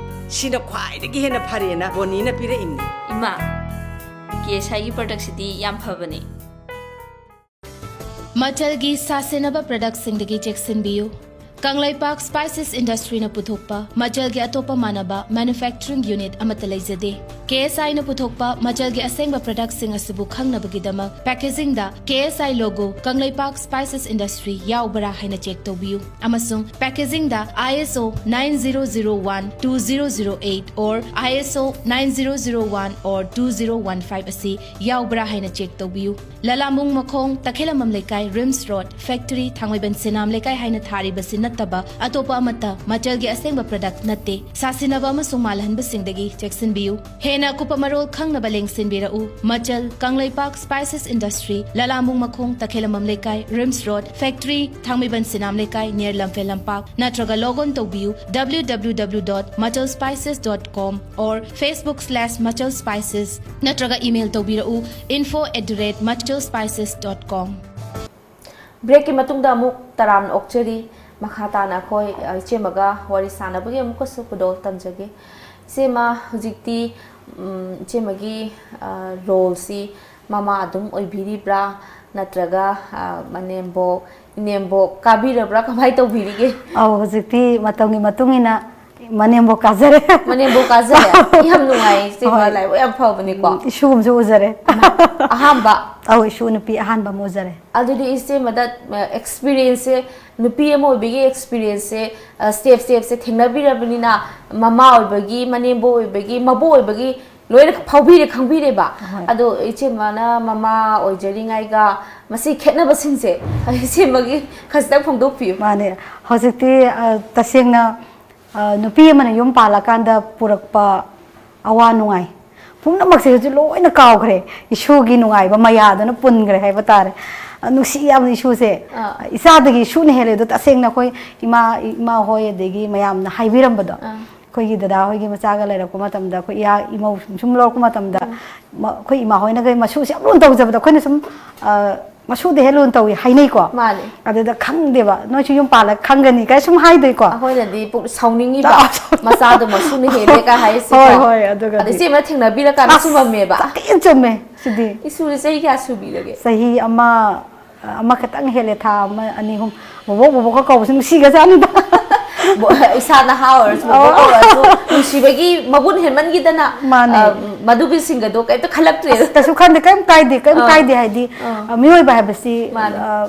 ꯁꯤꯅ ꯈ꯭ꯋꯥꯏꯗꯒꯤ ꯍꯦꯟꯅ ꯐꯔꯦꯅ ꯕꯣꯅꯤꯅ ꯄꯤꯔꯛꯏꯅꯤ꯫ ꯏꯃꯥ, KSIꯒꯤ productꯁꯤꯗꯤ ꯌꯥꯝ ꯐꯕꯅꯦ꯫ ꯃꯆꯜꯒꯤ ꯁꯥꯁꯤꯟꯅꯕ productꯁꯤꯡꯗꯒꯤ ꯆꯦꯛꯁꯤꯟꯕꯤꯌꯨ꯫ ꯀꯪꯂꯩꯄꯥꯛ Spices Industryꯅ ꯄꯨꯊꯣꯛꯄ ꯃꯆꯜꯒꯤ ꯑꯇꯣꯞꯄ ꯃꯥꯟꯅꯕ manufacturing unit ꯑꯃꯠꯇ ꯂꯩꯖꯗꯦ꯫ KSIꯅ ꯄꯨꯊꯣꯛꯄ ꯃꯆꯜꯒꯤ ꯑꯁꯦꯡꯕ productꯁꯤꯡ ꯑꯁꯤꯕꯨ ꯈꯪꯅꯕꯒꯤꯗꯃꯛ packagingꯗ KSI logo Kangleipak Spices Industry ꯌꯥꯎꯕ꯭ꯔꯥ ꯍꯥꯏꯅ check ꯇꯧꯕꯤꯌꯨ꯫ ꯑꯃꯁꯨꯡ packagingꯗ ISO nine zero zero one two zero zero eight or ISO nine zero zero one or two zero one five ꯑꯁꯤ ꯌꯥꯎꯕ꯭ꯔꯥ ꯍꯥꯏꯅ check ꯇꯧꯕꯤꯌꯨ꯫ ꯂꯂꯥꯃꯨꯡ ꯃꯈꯣꯡ, ꯇꯈꯦꯂꯝꯕꯝ ꯂꯩꯀꯥꯏ, RIMS Road, factory, ꯊꯥꯡꯃꯩꯕꯟ ꯁꯤꯅꯥꯝ ꯂꯩꯀꯥꯏ ꯍꯥꯏꯅ ꯊꯥꯔꯤꯕꯁꯤ ꯅꯠꯇꯕ ꯑꯇꯣꯞꯄ ꯑꯃꯠꯇ ꯃꯆꯜꯒꯤ ꯑꯁꯦꯡꯕ product ꯅꯠꯇꯦ꯫ ꯁꯥꯁꯤꯟꯅꯕ ꯑꯃꯁꯨꯡ ꯃꯥꯜꯍꯟꯕꯁꯤꯡꯗꯒꯤ ꯆꯦꯛꯁꯤꯟꯕꯤꯌꯨ꯫ ꯍꯦꯟꯅ ꯑꯀꯨꯞꯄ ꯃꯔꯣꯜ ꯈꯪꯅꯕ ꯂꯦꯡꯁꯤꯟꯕꯤꯔꯛꯎ꯫ ꯃꯆꯜ, ꯀꯪꯂꯩꯄꯥꯛ Spices Industry, ꯂꯂꯥꯃꯨꯡ ꯃꯈꯣꯡ, ꯇꯈꯦꯂꯝꯕꯝ ꯂꯩꯀꯥꯏ, RIMS Road, factory, ꯊꯥꯡꯃꯩꯕꯟ ꯁꯤꯅꯥꯝ ꯂꯩꯀꯥꯏ, near ꯂꯝꯐꯦꯜ ꯂꯝꯄꯥꯛ, ꯅꯠꯇ꯭ꯔꯒ log on ꯇꯧꯕꯤꯌꯨ W W W dot machal spices dot com or Facebook slash machal spices, ꯅꯠꯇ꯭ꯔꯒ email ꯇꯧꯕꯤꯔꯛꯎ info at the rate machal spices dot com꯫ Breakꯀꯤ ꯃꯇꯨꯡꯗ ꯑꯃꯨꯛ ꯇꯔꯥꯝꯅ ꯑꯣꯛꯆꯔꯤ꯫ ꯃꯈꯥ ꯇꯥꯅ ꯑꯩꯈꯣꯏ, ꯑ, ꯏꯆꯦꯃꯒ ꯋꯥꯔꯤ ꯁꯥꯟꯅꯕꯒꯤ ꯑꯃꯨꯛꯀꯁꯨ ꯈꯨꯗꯣꯜ ꯇꯝꯖꯒꯦ꯫ ꯏꯆꯦꯃ, ꯍꯧꯖꯤꯛꯇꯤ, ꯎꯝ, ꯏꯆꯦꯃꯒꯤ, ꯑ, roleꯁꯤ ꯃꯃꯥ ꯑꯗꯨꯝ ꯑꯣꯏꯕꯤꯔꯤꯕ꯭ꯔꯥ, ꯅꯠꯇ꯭ꯔꯒ, ꯑ, ꯃꯅꯦꯝꯕꯣꯛ, ꯏꯅꯦꯝꯕꯣꯛ ꯀꯥꯕꯤꯔꯕ꯭ꯔꯥ, ꯀꯃꯥꯏꯅ ꯇꯧꯕꯤꯔꯤꯒꯦ? ꯑꯧ, ꯍꯧꯖꯤꯛꯇꯤ ꯃꯇꯝꯒꯤ ꯃꯇꯨꯡ ꯏꯟꯅ ꯃꯅꯦꯝꯕꯣꯛ ꯀꯥꯖꯔꯦ꯫ ꯃꯅꯦꯝꯕꯣꯛ ꯀꯥꯖꯔꯦ꯫ ꯌꯥꯝ ꯅꯨꯡꯉꯥꯏ, ꯏꯆꯦꯃ, ꯍꯣꯏ꯫ ꯂꯥꯏꯕꯛ ꯌꯥꯝ ꯐꯕꯅꯤꯀꯣ꯫ ꯏꯁꯨꯒꯨꯝꯁꯨ ꯎꯖꯔꯦ꯫ ꯑꯍꯥꯟꯕ꯫ ꯑꯧ, ꯏꯁꯨ ꯅꯨꯄꯤ ꯑꯍꯥꯟꯕ ꯑꯃ ꯎꯖꯔꯦ꯫ ꯑꯗꯨꯗꯤ ꯏꯆꯦꯃꯗ, ꯑ, experienceꯁꯦ, ꯅꯨꯄꯤ ꯑꯃ ꯑꯣꯏꯕꯒꯤ experienceꯁꯦ, ꯑ, step stepꯁꯦ ꯊꯦꯡꯅꯕꯤꯔꯕꯅꯤꯅ, ꯃꯃꯥ ꯑꯣꯏꯕꯒꯤ, ꯃꯅꯦꯝꯕꯣꯛ ꯑꯣꯏꯕꯒꯤ, ꯃꯕꯣꯛ ꯑꯣꯏꯕꯒꯤ ꯂꯣꯏꯅ ꯐꯥꯎꯕꯤꯔꯦ, ꯈꯪꯕꯤꯔꯦꯕ꯫ ꯍꯣꯏ꯫ ꯑꯗꯣ ꯏꯆꯦꯃꯅ ꯃꯃꯥ ꯑꯣꯏꯖꯔꯤꯉꯩꯒ ꯃꯁꯤ ꯈꯦꯠꯅꯕꯁꯤꯡꯁꯦ ꯏꯆꯦꯃꯒꯤ ꯈꯖꯤꯛꯇꯪ ꯐꯣꯡꯗꯣꯛꯄꯤꯌꯨ꯫ ꯃꯥꯅꯦ꯫ ꯍꯧꯖꯤꯛꯇꯤ, ꯑ, ꯇꯁꯦꯡꯅ, ꯑ, ꯅꯨꯄꯤ ꯑꯃꯅ ꯌꯨꯝ ꯄꯥꯜꯂꯀꯥꯟꯗ ꯄꯨꯔꯛꯄ ꯑꯋꯥ ꯅꯨꯡꯉꯥꯏ ꯄꯨꯝꯅꯃꯛꯁꯦ ꯍꯧꯖꯤꯛ ꯂꯣꯏꯅ ꯀꯥꯎꯈ꯭ꯔꯦ꯫ ꯏꯁꯨꯒꯤ ꯅꯨꯡꯉꯥꯏꯕ ꯃꯌꯥꯗꯨꯅ ꯄꯨꯟꯈ꯭ꯔꯦ ꯍꯥꯏꯕ ꯇꯥꯔꯦ꯫ ꯑ, ꯅꯨꯡꯁꯤ ꯌꯥꯝꯅ ꯏꯁꯨꯁꯦ꯫ ꯑꯥ꯫ ꯏꯆꯥꯗꯒꯤ ꯏꯁꯨꯅ ꯍꯦꯜꯂꯦ꯫ ꯑꯗꯣ ꯇꯁꯦꯡꯅ ꯑꯩꯈꯣꯏ ꯏꯃꯥ, ꯏꯃꯥ ꯍꯣꯏ ꯑꯗꯒꯤ ꯃꯌꯥꯝꯅ ꯍꯥꯏꯕꯤꯔꯝꯕꯗꯣ, ꯑꯥ꯫ ꯑꯩꯈꯣꯏꯒꯤ ꯗꯗꯥ ꯍꯣꯏꯒꯤ ꯃꯆꯥꯒ ꯂꯩꯔꯛꯄ ꯃꯇꯝꯗ, ꯑꯩꯈꯣꯏ ꯏꯌꯥ ꯏꯃꯧ ꯁꯨꯝ, ꯁꯨꯝ ꯂꯧꯔꯛꯄ ꯃꯇꯝꯗ, ꯃ-, ꯑꯩꯈꯣꯏ ꯏꯃꯥ ꯍꯣꯏꯅꯒ ꯃꯁꯨꯁꯦ ꯌꯥꯝ ꯂꯨꯅ ꯇꯧꯖꯕꯗꯣ, ꯑꯩꯈꯣꯏꯅ ꯁꯨꯝ, ꯑ, ꯃꯁꯨꯗ ꯍꯦꯜꯂꯨꯅ ꯇꯧꯏ ꯍꯥꯏꯅꯩꯀꯣ꯫ ꯃꯥꯅꯦ꯫ ꯑꯗꯨꯗ ꯈꯪꯗꯦꯕ, ꯅꯣꯏꯁꯨ ꯌꯨꯝ ꯄꯥꯜꯂꯒ ꯈꯪꯒꯅꯤ ꯀꯥꯏ ꯁꯨꯝ ꯍꯥꯏꯗꯣꯏꯀꯣ꯫ ꯑꯩꯈꯣꯏꯅꯗꯤ ꯄꯨꯛ ꯁꯥꯎꯅꯤꯡꯉꯤꯕ, ꯃꯆꯥꯗꯣ ꯃꯁꯨꯅ ꯍꯦꯜꯂꯦ ꯀꯥꯏ ꯍꯥꯏꯔꯤꯁꯤꯀꯣ꯫ ꯍꯣꯏ, ꯍꯣꯏ, ꯑꯗꯨꯒꯗꯤ꯫ ꯑꯗ ꯏꯆꯦ ꯑꯃꯅ ꯊꯦꯡꯅꯕꯤꯔꯀꯥꯟꯗ ꯑꯁ, ꯆꯨꯝꯃꯝꯃꯦꯕ꯫ ꯁꯥꯊꯤꯅ ꯆꯨꯝꯃꯦ ꯁꯤꯗꯤ꯫ ꯏꯁꯨꯗꯤ ꯆꯍꯤ ꯀꯌꯥ ꯁꯨꯕꯤꯔꯒꯦ? ꯆꯍꯤ ꯑꯃ, ꯑꯃꯈꯛꯇꯪ ꯍꯦꯜꯂꯦ, ꯊꯥ ꯑꯃ, ꯑꯅꯤ, ꯑꯍꯨꯝ꯫ ꯕꯣꯕꯣꯛ, ꯕꯣꯕꯣꯛꯀ ꯀꯧꯕꯁꯤ ꯅꯨꯡꯁꯤꯒꯖꯥꯅꯤꯗ꯫ ꯕꯣ-, ꯏꯁꯥ ꯅꯍꯥ ꯑꯣꯏꯔꯁꯨ, ꯕꯣꯕꯣꯛ ꯑꯣ꯫ ꯑꯣꯏꯔꯁꯨ, ꯅꯨꯡꯁꯤꯕꯒꯤ ꯃꯒꯨꯟ ꯍꯦꯟꯃꯟꯈꯤꯗꯅ, ꯃꯥꯅꯦ꯫ ꯑ, ꯃꯗꯨꯒꯤ ꯁꯤꯡꯒꯗꯣ ꯀꯩꯝꯇ ꯈꯜꯂꯛꯇ꯭ꯔꯦ꯫ ꯑꯁ, ꯀꯩꯁꯨ ꯈꯟꯗꯦ, ꯀꯩꯝ ꯀꯥꯏꯗꯦ, ꯀꯩꯝ ꯑꯥ꯫ ꯀꯥꯏꯗꯦ ꯍꯥꯏꯗꯤ, ꯑꯥ꯫ ꯑ, ꯃꯤꯑꯣꯏꯕ ꯍꯥꯏꯕꯁꯤ, ꯃꯥꯅꯦ꯫ ꯑ,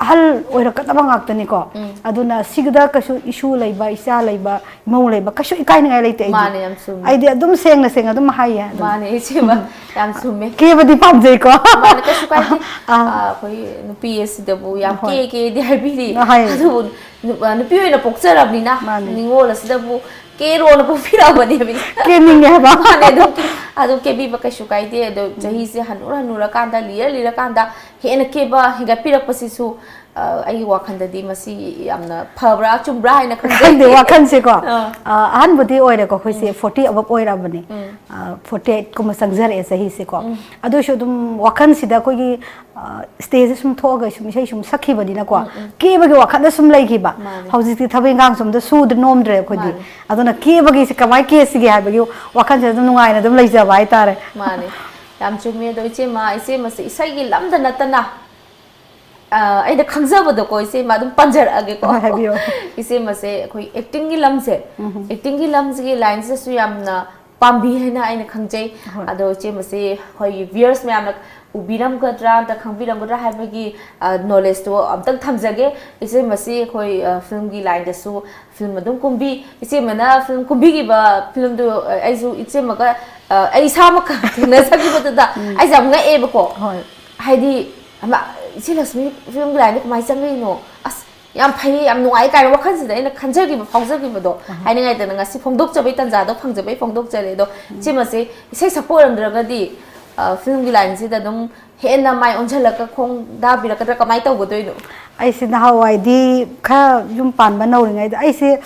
ꯑꯍꯜ ꯑꯣꯏꯔꯛꯀꯗꯕ ꯉꯥꯛꯇꯅꯤꯀꯣ꯫ ꯎꯝ꯫ ꯑꯗꯨꯅ ꯁꯤꯒꯤꯗ ꯀꯩꯁꯨ ꯏꯁꯨ ꯂꯩꯕ, ꯏꯆꯥ ꯂꯩꯕ, ꯏꯃꯧ ꯂꯩꯕ ꯀꯩꯁꯨ ꯏꯀꯥꯏꯅꯤꯡꯉꯥꯏ ꯂꯩꯇꯦ ꯑꯩꯗꯤ꯫ ꯃꯥꯅꯦ, ꯌꯥꯝ ꯆꯨꯝꯃꯦ꯫ ꯑꯩꯗꯤ ꯑꯗꯨꯝ ꯁꯦꯡꯅ ꯁꯦꯡꯅ ꯑꯗꯨꯝ ꯍꯥꯏꯌꯦ ꯑꯗꯨꯝ꯫ ꯃꯥꯅꯦ, ꯏꯆꯦꯃ, ꯌꯥꯝ ꯆꯨꯝꯃꯦ꯫ ꯀꯦꯕꯗꯤ ꯄꯥꯝꯖꯩꯀꯣ꯫ ꯃꯥꯅꯦ, ꯀꯩꯁꯨ ꯀꯥꯏꯗꯦ꯫ ꯑꯥ꯫ ꯑꯥ, ꯑꯩꯈꯣꯏ ꯅꯨꯄꯤ ꯑꯁꯤꯗꯕꯨ ꯌꯥꯝ ꯍꯣꯏ꯫ ꯀꯦ ꯀꯦꯗꯤ ꯍꯥꯏꯕꯤꯔꯤ꯫ ꯍꯥꯏ꯫ ꯑꯗꯨꯕꯨ ꯅꯨ-, ꯑ, ꯅꯨꯄꯤ ꯑꯣꯏꯅ ꯄꯣꯛꯆꯔꯕꯅꯤꯅ ꯃꯥꯅꯦ꯫ ꯅꯤꯉꯣꯜ ꯑꯁꯤꯗꯕꯨ ꯀꯦꯔꯣꯅ ꯄꯣꯛꯄꯤꯔꯛꯑꯕꯅꯦꯕ꯫ ꯀꯦꯅꯤꯡꯉꯦ ꯍꯥꯏꯕ꯫ ꯃꯥꯅꯦ, ꯑꯗꯨꯝ ꯀꯦ-, ꯑꯗꯨꯝ ꯀꯦꯕꯤꯕ ꯀꯩꯁꯨ ꯀꯥꯏꯗꯦ꯫ ꯑꯗꯣ ꯆꯍꯤꯁꯦ ꯍꯟꯅꯨꯔ ꯍꯟꯅꯨꯔꯀꯥꯟꯗ, ꯂꯤꯔ ꯂꯤꯔꯀꯥꯟꯗ ꯍꯦꯟꯅ ꯀꯦꯕ ꯍꯦꯟꯒꯠꯄꯤꯔꯛꯄꯁꯤꯁꯨ, ꯑ, ꯑꯩꯒꯤ ꯋꯥꯈꯜꯗꯗꯤ ꯃꯁꯤ ꯌꯥꯝꯅ ꯐꯕ꯭ꯔꯥ ꯆꯨꯝꯕ꯭ꯔꯥ ꯍꯥꯏꯅ ꯈꯟꯖꯩ꯫ ꯈꯪꯗꯦ, ꯋꯥꯈꯜꯁꯦꯀꯣ꯫ ꯑꯥ꯫ ꯑ, ꯑꯍꯟꯕꯨꯗꯤ ꯑꯣꯏꯔꯦꯀꯣ, ꯑꯩꯈꯣꯏꯁꯦ forty above ꯑꯣꯏꯔꯕꯅꯦ꯫ ꯎꯝ꯫ ꯑ, forty eight ꯀꯨꯝꯕ ꯆꯪꯖꯔꯛꯑꯦ ꯆꯍꯤꯁꯦꯀꯣ꯫ ꯑꯗꯨꯁꯨ ꯑꯗꯨꯝ ꯋꯥꯈꯜꯁꯤꯗ ꯑꯩꯈꯣꯏꯒꯤ, ꯑ, stageꯁꯦ ꯁꯨꯝ ꯊꯣꯛꯑꯒ ꯁꯨꯝ ꯏꯁꯩ ꯁꯨꯝ ꯁꯛꯈꯤꯕꯅꯤꯅꯀꯣ, ꯎꯝ, ꯎꯝ꯫ ꯀꯦꯕꯒꯤ ꯋꯥꯈꯜꯗ ꯁꯨꯝ ꯂꯩꯈꯤꯕ꯫ ꯃꯥꯅꯦ꯫ ꯍꯧꯖꯤꯛꯇꯤ ꯊꯕꯛ ꯏꯪꯈꯥꯡ ꯁꯣꯝꯗ ꯁꯨꯗ ꯅꯣꯝꯗ꯭ꯔꯦ ꯑꯩꯈꯣꯏꯗꯤ꯫ ꯃꯥꯅꯦ꯫ ꯑꯗꯨꯅ ꯀꯦꯕꯒꯤꯁꯦ ꯀꯃꯥꯏꯅ ꯀꯦꯁꯤꯒꯦ ꯍꯥꯏꯕꯒꯤ ꯋꯥꯈꯜꯁꯦ ꯑꯗꯨꯝ ꯅꯨꯡꯉꯥꯏꯅ ꯑꯗꯨꯝ ꯂꯩꯖꯕ ꯍꯥꯏꯇꯥꯔꯦ꯫ ꯃꯥꯅꯦ꯫ ꯌꯥꯝ ꯆꯨꯝꯃꯦ꯫ ꯑꯗꯣ ꯏꯆꯦꯃ, ꯏꯆꯦꯃꯁꯦ ꯏꯁꯩꯒꯤ ꯂꯝꯗ ꯅꯠꯇꯅ, ꯑ, ꯑꯩꯅ ꯈꯪꯖꯕꯗꯀꯣ, ꯏꯆꯦꯃ ꯑꯗꯨꯝ ꯄꯟꯖꯔꯛꯑꯒꯦꯀꯣ꯫ ꯍꯣꯏ, ꯍꯥꯏꯕꯤꯌꯣ꯫ ꯏꯆꯦꯃꯁꯦ ꯑꯩꯈꯣꯏ actingꯒꯤ ꯂꯝꯁꯦ, ꯎꯝ꯫ actingꯒꯤ ꯂꯝꯁꯤꯒꯤ lineꯁꯤꯗꯁꯨ ꯌꯥꯝꯅ ꯄꯥꯝꯕꯤ ꯍꯥꯏꯅ ꯑꯩꯅ ꯈꯪꯖꯩ꯫ ꯍꯣꯏ꯫ ꯑꯗꯣ ꯏꯆꯦꯃꯁꯦ ꯑꯩꯈꯣꯏꯒꯤ viewersꯃꯌꯥꯝꯅ ꯎꯕꯤꯔꯝꯒꯗ꯭ꯔꯥ, ꯑꯝꯇ ꯈꯪꯕꯤꯔꯝꯒꯗ꯭ꯔꯥ ꯍꯥꯏꯕꯒꯤ, ꯑ, knowledgeꯇꯣ ꯑꯝꯇꯪ ꯊꯝꯖꯒꯦ꯫ ꯏꯆꯦꯃꯁꯤ ꯑꯩꯈꯣꯏ, ꯑ, filmꯒꯤ lineꯗꯁꯨ film ꯑꯗꯨꯝ ꯀꯨꯝꯕꯤ꯫ ꯏꯆꯦꯃꯅ film ꯀꯨꯝꯕꯤꯈꯤꯕ filmꯗꯨ, ꯑ, ꯑꯩꯁꯨ ꯏꯆꯦꯃꯒ, ꯑ, ꯑꯩ ꯏꯁꯥꯃꯛꯀ ꯊꯦꯡꯅꯖꯈꯤꯕꯗꯨꯗ ꯑꯩꯁꯦ ꯌꯥꯝ ꯉꯛꯑꯦꯕꯀꯣ꯫ ꯍꯣꯏ꯫ ꯍꯥꯏꯗꯤ, "ꯍꯩꯃꯥ, ꯏꯆꯦ ꯂꯛꯁꯃꯤ filmꯒꯤ lineꯗ ꯀꯃꯥꯏꯅ ꯆꯪꯉꯛꯏꯅꯣ? ꯑꯁ, ꯌꯥꯝ ꯐꯩ, ꯌꯥꯝ ꯅꯨꯡꯉꯥꯏ" ꯀꯥꯏꯅ ꯋꯥꯈꯜꯁꯤꯗ ꯑꯩꯅ ꯈꯟꯖꯈꯤꯕ, ꯐꯥꯎꯖꯈꯤꯕꯗꯣ ꯍꯥꯏꯅꯤꯡꯉꯥꯏꯗꯅ ꯉꯁꯤ ꯐꯣꯡꯗꯣꯛꯆꯕꯩ ꯇꯥꯟꯖꯥꯗꯣ ꯐꯪꯖꯕꯩ ꯐꯣꯡꯗꯣꯛꯆꯔꯦ꯫ ꯑꯗꯣ ꯏꯆꯦꯃꯁꯦ ꯏꯁꯩ ꯁꯛꯄ ꯑꯣꯏꯔꯝꯗ꯭ꯔꯒꯗꯤ, ꯑ, filmꯒꯤ lineꯁꯤꯗ ꯑꯗꯨꯝ ꯍꯦꯟꯅ ꯃꯥꯏ ꯑꯣꯟꯁꯤꯜꯂꯒ ꯈꯣꯡꯗꯥꯕꯤꯔꯛꯀꯗ꯭ꯔꯥ, ꯀꯃꯥꯏꯅ ꯇꯧꯒꯗꯣꯏꯅꯣ? ꯑꯩꯁꯦ ꯅꯍꯥꯟꯋꯥꯏꯗꯤ ꯈꯔ ꯌꯨꯝ ꯄꯥꯟꯕ ꯅꯧꯔꯤꯉꯩꯗ ꯑꯩꯁꯦ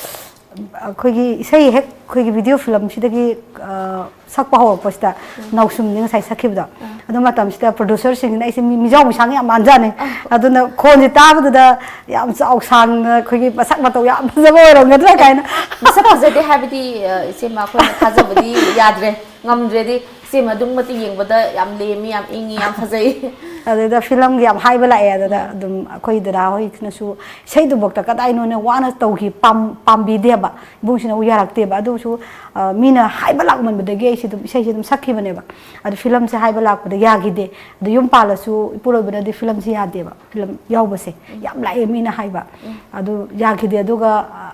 ꯑꯩꯈꯣꯏꯒꯤ ꯏꯁꯩ ꯍꯦꯛ ꯑꯩꯈꯣꯏꯒꯤ ꯚꯤꯗꯤꯑꯣ ꯐꯤꯂꯝꯁꯤꯗꯒꯤ, ꯑ, ꯁꯛꯄ ꯍꯧꯔꯛꯄꯁꯤꯗ, ꯎꯝ꯫ ꯅꯥꯎꯁꯨꯝꯅꯤ ꯉꯁꯥꯏ ꯁꯛꯈꯤꯕꯗꯣ, ꯑꯥ꯫ ꯑꯗꯨ ꯃꯇꯝꯁꯤꯗ ꯄ꯭ꯔꯣꯗ꯭ꯌꯨꯁꯔꯁꯤꯡꯁꯤꯅ ꯑꯩꯁꯦ ꯃꯤ-, ꯃꯤꯖꯥꯎ ꯃꯤꯁꯥꯡ ꯌꯥꯝ ꯃꯥꯟꯖꯥꯅꯤ꯫ ꯑꯥ꯫ ꯑꯗꯨꯅ ꯈꯣꯟꯁꯦ ꯇꯥꯕꯗꯨꯗ ꯌꯥꯝ ꯆꯥꯎ ꯁꯥꯡꯅ ꯑꯩꯈꯣꯏꯒꯤ ꯃꯁꯛ ꯃꯇꯧ ꯌꯥꯝ ꯐꯖꯕ ꯑꯣꯏꯔꯝꯒꯗ꯭ꯔꯥ ꯀꯥꯏꯅ꯫ ꯃꯁꯛ ꯐꯖꯗꯦ ꯍꯥꯏꯕꯗꯤ, ꯑ, ꯏꯆꯦꯃ, ꯑꯩꯈꯣꯏꯅ ꯊꯥꯖꯕꯗꯤ ꯌꯥꯗ꯭ꯔꯦ, ꯉꯝꯗ꯭ꯔꯦꯗꯤ꯫ ꯏꯆꯦꯃ ꯑꯗꯨꯝ ꯃꯇꯤꯛ ꯌꯦꯡꯕꯗ ꯌꯥꯝ ꯂꯦꯝꯃꯤ, ꯌꯥꯝ ꯏꯪꯉꯤ, ꯌꯥꯝ ꯐꯖꯩ꯫ ꯑꯗꯨꯗ ꯐꯤꯂꯝꯒꯤ ꯌꯥꯝ ꯍꯥꯏꯕ ꯂꯥꯛꯑꯦ꯫ ꯑꯗꯨꯗ ꯎꯝ꯫ ꯑꯗꯨꯝ ꯑꯩꯈꯣꯏ ꯗꯗꯥ ꯍꯣꯏꯅꯁꯨ ꯏꯁꯩꯗꯨꯐꯥꯎꯗ ꯀꯗꯥꯏꯅꯣꯅ ꯋꯥꯅ ꯇꯧꯈꯤ, ꯄꯥꯝ-, ꯄꯥꯝꯕꯤꯗꯦꯕ꯫ ꯏꯕꯨꯡꯁꯤꯅ ꯑꯃꯨꯛ ꯌꯥꯔꯛꯇꯦꯕ꯫ ꯑꯗꯨꯁꯨ, ꯑ, ꯃꯤꯅ ꯍꯥꯏꯕ ꯂꯥꯛꯃꯟꯕꯗꯒꯤ ꯑꯩꯁꯦ ꯑꯗꯨꯝ ꯏꯁꯩꯁꯦ ꯑꯗꯨꯝ ꯁꯛꯈꯤꯕꯅꯦꯕ꯫ ꯑꯗꯨ ꯐꯤꯂꯝꯁꯦ ꯍꯥꯏꯕ ꯂꯥꯛꯄꯗ ꯌꯥꯈꯤꯗꯦ꯫ ꯑꯗꯨ ꯌꯨꯝ ꯄꯥꯜꯂꯁꯨ ꯏꯄꯨꯔꯣꯏꯕꯅꯗꯤ ꯐꯤꯂꯝꯁꯦ ꯌꯥꯗꯦꯕ꯫ ꯐꯤꯂꯝ ꯌꯥꯎꯕꯁꯦ ꯎꯝ꯫ ꯌꯥꯝ ꯂꯥꯛꯑꯦ ꯃꯤꯅ ꯍꯥꯏꯕ꯫ ꯎꯝ꯫ ꯑꯗꯨ ꯌꯥꯈꯤꯗꯦ꯫ ꯑꯗꯨꯒ, ꯑ,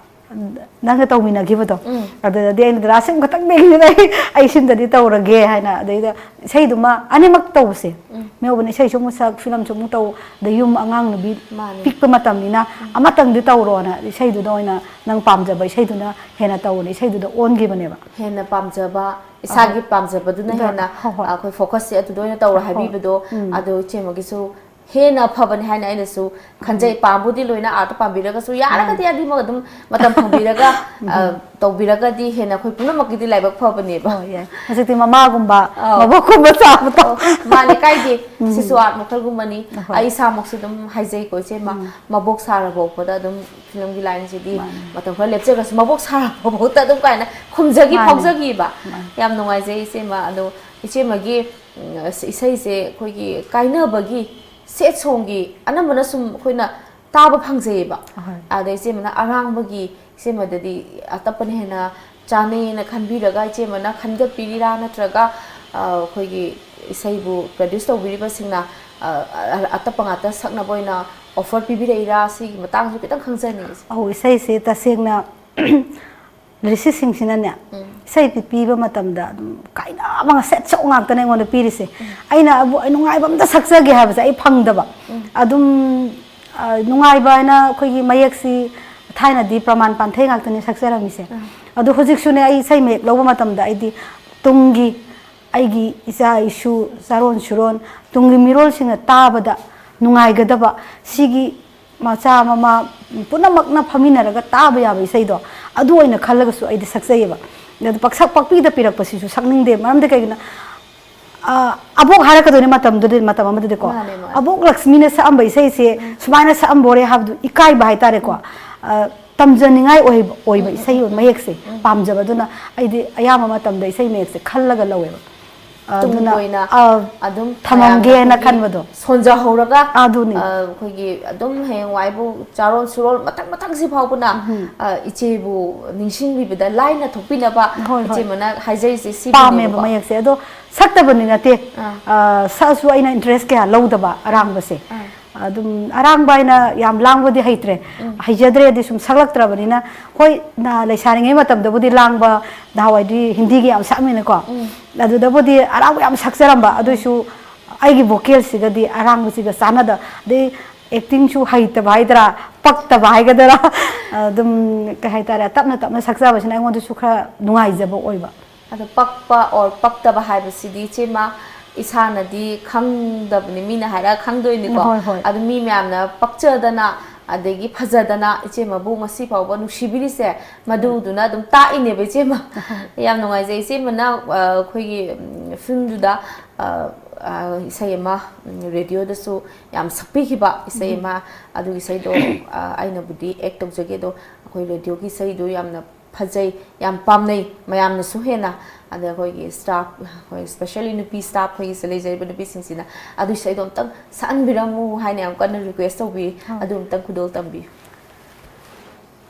ꯅꯪꯒ ꯇꯧꯃꯤꯟꯅꯈꯤꯕꯗꯣ, ꯎꯝ꯫ ꯑꯗꯨꯗꯗꯤ ꯑꯩꯅ ꯗꯗꯥ ꯁꯤꯝ ꯈꯛꯇꯪ ꯂꯩꯈꯤꯕꯗ ꯑꯩ, ꯑꯩ ꯁꯤꯝꯗꯗꯤ ꯇꯧꯔꯒꯦ ꯍꯥꯏꯅ꯫ ꯑꯗꯩꯗ ꯏꯁꯩꯗꯨꯃ ꯑꯅꯤꯃꯛ ꯇꯧꯕꯁꯦ, ꯎꯝ꯫ ꯃꯤꯑꯣꯏꯕꯅ ꯏꯁꯩꯁꯨ ꯑꯃꯨꯛ ꯁꯛ, ꯐꯤꯂꯝꯁꯨ ꯑꯃꯨꯛ ꯇꯧ, ꯑꯗꯩ ꯌꯨꯝ ꯑꯉꯥꯡ ꯅꯨꯕꯤ ꯃꯥꯅꯦ꯫ ꯄꯤꯛꯄ ꯃꯇꯝꯅꯤꯅ ꯎꯝ꯫ ꯑꯃꯇꯪꯗꯤ ꯇꯧꯔꯣꯅ ꯏꯁꯩꯗꯨꯗ ꯑꯣꯏꯅ ꯅꯪ ꯄꯥꯝꯖꯕ ꯏꯁꯩꯗꯨꯅ ꯍꯦꯟꯅ ꯇꯧꯔꯣꯅ ꯏꯁꯩꯗꯨꯗ ꯑꯣꯟꯈꯤꯕꯅꯦꯕ꯫ ꯍꯦꯟꯅ ꯄꯥꯝꯖꯕ, ꯏꯁꯥꯒꯤ ꯑꯍꯣꯏ꯫ ꯄꯥꯝꯖꯕꯗꯨꯅ ꯑꯗ-, ꯍꯦꯟꯅ, ꯍꯣꯏ, ꯍꯣꯏ꯫ ꯑ, ꯑꯩꯈꯣꯏ ꯐꯣꯀꯁꯁꯦ ꯑꯗꯨꯗ ꯑꯣꯏꯅ ꯇꯧꯔꯣ ꯍꯣꯏ꯫ ꯍꯥꯏꯕꯤꯕꯗꯣ, ꯎꯝ꯫ ꯑꯗꯣ ꯏꯆꯦꯃꯒꯤꯁꯨ ꯍꯦꯟꯅ ꯐꯕꯅꯤ ꯍꯥꯏꯅ ꯑꯩꯅꯁꯨ ꯈꯟꯖꯩ꯫ ꯎꯝ꯫ ꯄꯥꯝꯕꯨꯗꯤ ꯂꯣꯏꯅ ꯑꯥꯔꯠꯇ ꯄꯥꯝꯕꯤꯔꯒꯁꯨ, ꯌꯥꯔꯒꯗꯤ ꯃꯥꯅꯤ꯫ ꯑꯅꯤꯃꯛ ꯑꯗꯨꯝ ꯃꯇꯝ ꯐꯪꯕꯤꯔꯒ, ꯎꯝ꯫ ꯑ, ꯇꯧꯕꯤꯔꯒꯗꯤ ꯍꯦꯟꯅ ꯑꯩꯈꯣꯏ ꯄꯨꯝꯅꯃꯛꯀꯤꯗꯤ ꯂꯥꯏꯕꯛ ꯐꯕꯅꯦꯕ꯫ ꯍꯣꯏ, ꯌꯥꯏ꯫ ꯍꯧꯖꯤꯛꯇꯤ ꯃꯃꯥꯒꯨꯝꯕ, ꯑꯧ꯫ ꯃꯕꯣꯛꯀꯨꯝꯕ ꯆꯥꯕꯗꯣ꯫ ꯑꯧ, ꯃꯥꯅꯦ, ꯀꯥꯏꯗꯦ꯫ ꯎꯝ꯫ ꯁꯤꯁꯨ ꯑꯥꯔꯠ ꯃꯈꯜꯒꯨꯝꯕꯅꯤ꯫ ꯍꯣꯏ꯫ ꯑꯩ ꯏꯁꯥꯃꯛꯁꯨ ꯑꯗꯨꯝ ꯍꯥꯏꯖꯩꯀꯣ, ꯏꯆꯦꯃ, ꯎꯝ꯫ ꯃꯕꯣꯛ ꯁꯥꯔꯐꯥꯎꯕꯗ ꯑꯗꯨꯝ ꯐꯤꯂꯝꯒꯤ ꯂꯥꯏꯟꯁꯤꯗꯤ ꯃꯥꯅꯦ꯫ ꯃꯇꯝ ꯈꯔ ꯂꯦꯞꯆꯔꯒꯁꯨ ꯃꯕꯣꯛ ꯁꯥꯔꯐꯥꯎꯕꯗ ꯑꯗꯨꯝ ꯀꯥꯏꯅ ꯈꯨꯝꯖꯈꯤ, ꯃꯥꯅꯦ꯫ ꯐꯥꯎꯖꯈꯤꯕ꯫ ꯃꯥꯅꯦ꯫ ꯌꯥꯝ ꯅꯨꯡꯉꯥꯏꯖꯩ ꯏꯆꯦꯃ꯫ ꯑꯗꯣ ꯏꯆꯦꯃꯒꯤ, ꯎꯝ, ꯑꯁ, ꯏꯁꯩꯁꯦ ꯑꯩꯈꯣꯏꯒꯤ ꯀꯥꯏꯅꯕꯒꯤ ꯁꯦꯠ ꯁꯣꯡꯒꯤ ꯑꯅꯝꯕꯅ ꯁꯨꯝ ꯑꯩꯈꯣꯏꯅ ꯇꯥꯕ ꯐꯪꯖꯩꯌꯦꯕ꯫ ꯑꯍꯣꯏ꯫ ꯑꯗ ꯏꯆꯦꯃꯅ ꯑꯔꯥꯡꯕꯒꯤ, ꯏꯆꯦꯃꯗꯗꯤ ꯑꯇꯞꯄꯅ ꯍꯦꯟꯅ ꯆꯥꯅꯩꯌꯦꯅ ꯈꯟꯕꯤꯔꯒ ꯏꯆꯦꯃꯅ ꯈꯟꯒꯠꯄꯤꯔꯤꯔꯥ, ꯅꯠꯇ꯭ꯔꯒ, ꯑ, ꯑꯩꯈꯣꯏꯒꯤ ꯏꯁꯩꯕꯨ ꯄ꯭ꯔꯗ꯭ꯌꯨꯁ ꯇꯧꯕꯤꯔꯤꯕꯁꯤꯡꯅ, ꯑ, ꯑ, ꯑꯇꯞꯄ ꯉꯥꯛꯇ ꯁꯛꯅꯕ ꯑꯣꯏꯅ ꯑꯣꯐꯔ ꯄꯤꯕꯤꯔꯛꯏꯔꯥ? ꯁꯤꯒꯤ ꯃꯇꯥꯡꯁꯨ ꯈꯤꯇꯪ ꯈꯪꯖꯅꯤꯡꯉꯤ꯫ ꯑꯧ, ꯏꯁꯩꯁꯤ ꯇꯁꯦꯡꯅ ꯂꯤꯔꯤꯁꯤꯁꯁꯤꯡꯁꯤꯅꯅꯦ, ꯎꯝ꯫ ꯏꯁꯩ ꯄꯤ-, ꯄꯤꯕ ꯃꯇꯝꯗ ꯑꯗꯨꯝ ꯀꯥꯏꯅꯕ ꯉ-, ꯁꯦꯠ ꯁꯣꯡ ꯉꯥꯛꯇꯅꯦ ꯑꯩꯉꯣꯟꯗ ꯄꯤꯔꯤꯁꯦ꯫ ꯎꯝ꯫ ꯑꯩꯅ ꯑꯕꯨ-, ꯑꯩ ꯅꯨꯡꯉꯥꯏꯕ ꯑꯝꯇ ꯁꯛꯆꯒꯦ ꯍꯥꯏꯕꯁꯦ ꯑꯩ ꯐꯪꯗꯕ꯫ ꯎꯝ꯫ ꯑꯗꯨꯝ, ꯑ, ꯅꯨꯡꯉꯥꯏꯕ ꯍꯥꯏꯅ ꯑꯩꯈꯣꯏꯒꯤ ꯃꯌꯦꯛꯁꯤ ꯊꯥꯏꯅꯗꯤ ꯄ꯭ꯔꯃꯥꯟ ꯄꯥꯟꯊꯩ ꯉꯥꯛꯇꯅꯦ ꯁꯛꯆꯔꯝꯃꯤꯁꯦ꯫ ꯎꯝ꯫ ꯑꯗꯣ ꯍꯧꯖꯤꯛꯁꯨꯅꯦ ꯑꯩ ꯏꯁꯩ ꯃꯌꯦꯛ ꯂꯧꯕ ꯃꯇꯝꯗ ꯑꯩꯗꯤ ꯇꯨꯡꯒꯤ ꯑꯩꯒꯤ ꯏꯆꯥ ꯏꯁꯨ, ꯆꯥꯔꯣꯟ ꯁꯨꯔꯣꯟ, ꯇꯨꯡꯒꯤ ꯃꯤꯔꯣꯜꯁꯤꯡꯅ ꯇꯥꯕꯗ ꯅꯨꯡꯉꯥꯏꯒꯗꯕ, ꯁꯤꯒꯤ ꯃꯆꯥ ꯃꯃꯥ ꯄꯨꯝꯅꯃꯛꯅ ꯐꯝꯃꯤꯟꯅꯔꯒ ꯇꯥꯕ ꯌꯥꯕ ꯏꯁꯩꯗꯣ, ꯑꯗꯨ ꯑꯣꯏꯅ ꯈꯜꯂꯒꯁꯨ ꯑꯩꯗꯤ ꯁꯛꯆꯩꯌꯦꯕ꯫ ꯑꯗꯨ ꯄꯛꯁꯛ ꯄꯛꯄꯤꯗ ꯄꯤꯔꯛꯄꯁꯤꯁꯨ ꯁꯛꯅꯤꯡꯗꯦ꯫ ꯃꯔꯝꯗꯤ ꯀꯩꯒꯤꯅꯣ? ꯑ, ꯑꯕꯣꯛ ꯍꯥꯏꯔꯛꯀꯗꯣꯏꯅꯦ ꯃꯇꯝꯗꯨꯗꯤ, ꯃꯇꯝ ꯑꯃꯗꯗꯤꯀꯣ꯫ ꯃꯥꯅꯦ, ꯃꯥꯅꯦ꯫ ꯑꯕꯣꯛ ꯂꯛꯁꯃꯤꯅ ꯁꯛꯑꯝꯕ ꯏꯁꯩꯁꯦ ꯎꯝ꯫ ꯁꯨꯃꯥꯏꯅ ꯁꯛꯑꯝꯕꯣꯔꯦ ꯍꯥꯏꯕꯗꯨ ꯏꯀꯥꯏꯕ ꯍꯥꯏꯇꯥꯔꯦꯀꯣ꯫ ꯎꯝ꯫ ꯑ, ꯇꯝꯖꯅꯤꯡꯉꯥꯏ ꯑꯣꯏꯕ, ꯑꯣꯏꯕ ꯎꯝ, ꯎꯝ, ꯏꯁꯩ ꯎꯝ, ꯎꯝ, ꯃꯌꯦꯛꯁꯦ ꯎꯝ꯫ ꯄꯥꯝꯖꯕ꯫ ꯑꯗꯨꯅ ꯑꯩꯗꯤ ꯑꯌꯥꯝꯕ ꯃꯇꯝꯗ ꯏꯁꯩ ꯃꯌꯦꯛꯁꯦ ꯈꯜꯂꯒ ꯂꯧꯋꯦꯕ꯫ ꯑ, ꯇꯨꯡ ꯑꯗꯨꯅ, ꯀꯣꯏꯅ ꯑ, ꯑꯗꯨꯝ ꯊꯃꯝꯒꯦꯅ ꯃꯌꯥꯝꯅ ꯑꯩꯈꯣꯏꯒꯤ ꯈꯟꯕꯗꯣ꯫ ꯁꯣꯟꯖꯍꯧꯔꯒ, ꯑꯗꯨꯅꯤ꯫ ꯑ, ꯑꯩꯈꯣꯏꯒꯤ ꯑꯗꯨꯝ ꯍꯌꯦꯡꯋꯥꯏꯕꯨ ꯆꯥꯔꯣꯟ ꯁꯨꯔꯣꯜ ꯃꯊꯪ ꯃꯊꯪꯁꯤ ꯐꯥꯎꯕꯅ, ꯎꯝ꯫ ꯑ, ꯏꯆꯦꯕꯨ ꯅꯤꯡꯁꯤꯡꯕꯤꯕꯗ ꯂꯥꯏꯅ ꯊꯣꯛꯄꯤꯅꯕ ꯍꯣꯏ, ꯍꯣꯏ꯫ ꯏꯆꯦꯃꯅ ꯍꯥꯏꯖꯔꯤꯁꯦ ꯄꯥꯝꯃꯦꯕ ꯁꯤꯅꯦꯕꯀꯣ꯫ ꯃꯌꯦꯛꯁꯦ꯫ ꯑꯗꯣ ꯁꯛꯇꯕꯅꯤ ꯅꯠꯇꯦ꯫ ꯑꯥ꯫ ꯑ, ꯁꯛꯑꯁꯨ ꯑꯩꯅ interest ꯀꯌꯥ ꯂꯧꯗꯕ ꯑꯔꯥꯡꯕꯁꯦ꯫ ꯑꯥ꯫ ꯑꯗꯨꯝ ꯑꯔꯥꯡꯕ ꯍꯥꯏꯅ ꯌꯥꯝ ꯂꯥꯡꯕꯗꯤ ꯍꯩꯇ꯭ꯔꯦ꯫ ꯎꯝ꯫ ꯍꯩꯖꯗ꯭ꯔꯦꯗꯤ ꯁꯨꯝ ꯁꯛꯂꯛꯇ꯭ꯔꯕꯅꯤꯅ, ꯍꯣꯏ, ꯅ-, ꯂꯩꯁꯥꯔꯤꯉꯩ ꯃꯇꯝꯗꯕꯨꯗꯤ ꯂꯥꯡꯕ, ꯅꯍꯥꯟꯋꯥꯏꯗꯤ ꯍꯤꯟꯗꯤꯒꯤ ꯌꯥꯝ ꯁꯛꯑꯝꯃꯤꯅꯀꯣ꯫ ꯎꯝ꯫ ꯑꯗꯨꯗꯕꯨꯗꯤ ꯑꯔꯥꯡꯕ ꯌꯥꯝ ꯁꯛꯆꯔꯝꯕ, ꯎꯝ꯫ ꯑꯗꯨꯏꯁꯨ ꯑꯩꯒꯤ vocalꯁꯤꯒꯗꯤ ꯑꯔꯥꯡꯕꯁꯤꯒ ꯆꯥꯟꯅꯗ-, ꯑꯗꯩ actingꯁꯨ ꯍꯩꯇꯕ ꯍꯥꯏꯗ꯭ꯔꯥ, ꯄꯛꯇꯕ ꯍꯥꯏꯒꯗ꯭ꯔꯥ, ꯑꯗꯨꯝ ꯀꯩ ꯍꯥꯏꯇꯥꯔꯦ, ꯇꯞꯅ ꯇꯞꯅ ꯁꯛꯆꯕꯁꯤꯅ ꯑꯩꯉꯣꯟꯗꯁꯨ ꯈꯔ ꯅꯨꯡꯉꯥꯏꯖꯕ ꯑꯣꯏꯕ꯫ ꯑꯗꯣ ꯄꯛꯄ or ꯄꯛꯇꯕ ꯍꯥꯏꯕꯁꯤꯗꯤ ꯏꯆꯦꯃ ꯏꯁꯥꯅꯗꯤ ꯈꯪꯗꯕꯅꯤ, ꯃꯤꯅ ꯍꯥꯏꯔꯒ ꯈꯪꯗꯣꯏꯅꯤꯀꯣ꯫ ꯍꯣꯏ, ꯍꯣꯏ꯫ ꯑꯗꯨ ꯃꯤ ꯃꯌꯥꯝꯅ ꯄꯛꯆꯗꯅ ꯑꯗꯒꯤ ꯐꯖꯗꯅ ꯏꯆꯦꯃꯕꯨ ꯉꯁꯤ ꯐꯥꯎꯕ ꯅꯨꯡꯁꯤꯕꯤꯔꯤꯁꯦ ꯃꯗꯨꯗꯨꯅ ꯑꯗꯨꯝ ꯇꯥꯛꯏꯅꯦꯕ ꯏꯆꯦꯃ꯫ ꯌꯥꯝ ꯅꯨꯡꯉꯥꯏꯖꯩ ꯏꯆꯦꯃꯅ, ꯑ, ꯑꯩꯈꯣꯏꯒꯤ, ꯎꯝ, filmꯗꯨꯗ, ꯑ, ꯑ, ꯏꯁꯩ ꯑꯃ, ꯎꯝ, radioꯗꯁꯨ ꯌꯥꯝ ꯁꯛꯄꯤꯈꯤꯕ ꯏꯁꯩ ꯎꯝ꯫ ꯑꯃ, ꯑꯗꯨꯒꯤ ꯏꯁꯩꯗꯣ, ꯑ, ꯑꯩꯅꯕꯨꯗꯤ act ꯇꯧꯖꯒꯦ, ꯑꯗꯣ ꯑꯩꯈꯣꯏ radioꯒꯤ ꯏꯁꯩꯗꯨ ꯌꯥꯝꯅ ꯐꯖꯩ, ꯌꯥꯝ ꯄꯥꯝꯅꯩ ꯃꯌꯥꯝꯅꯁꯨ ꯍꯦꯟꯅ꯫ ꯑꯗ ꯑꯩꯈꯣꯏꯒꯤ staff, ꯑꯩꯈꯣꯏ specially ꯅꯨꯄꯤ staff ꯑꯩꯈꯣꯏꯒꯤꯁꯦ ꯂꯩꯖꯔꯤꯕ ꯅꯨꯄꯤꯁꯤꯡꯁꯤꯅ ꯑꯗꯨ ꯏꯁꯩꯗꯣ ꯑꯝꯇꯪ ꯁꯛꯍꯟꯕꯤꯔꯝꯃꯨ ꯍꯥꯏꯅ ꯌꯥꯝ ꯀꯟꯅ request ꯇꯧꯕꯤ꯫ ꯍꯣꯏ꯫ ꯑꯗꯨ ꯑꯝꯇꯪ ꯈꯨꯗꯣꯜ ꯇꯝꯕꯤꯌꯨ꯫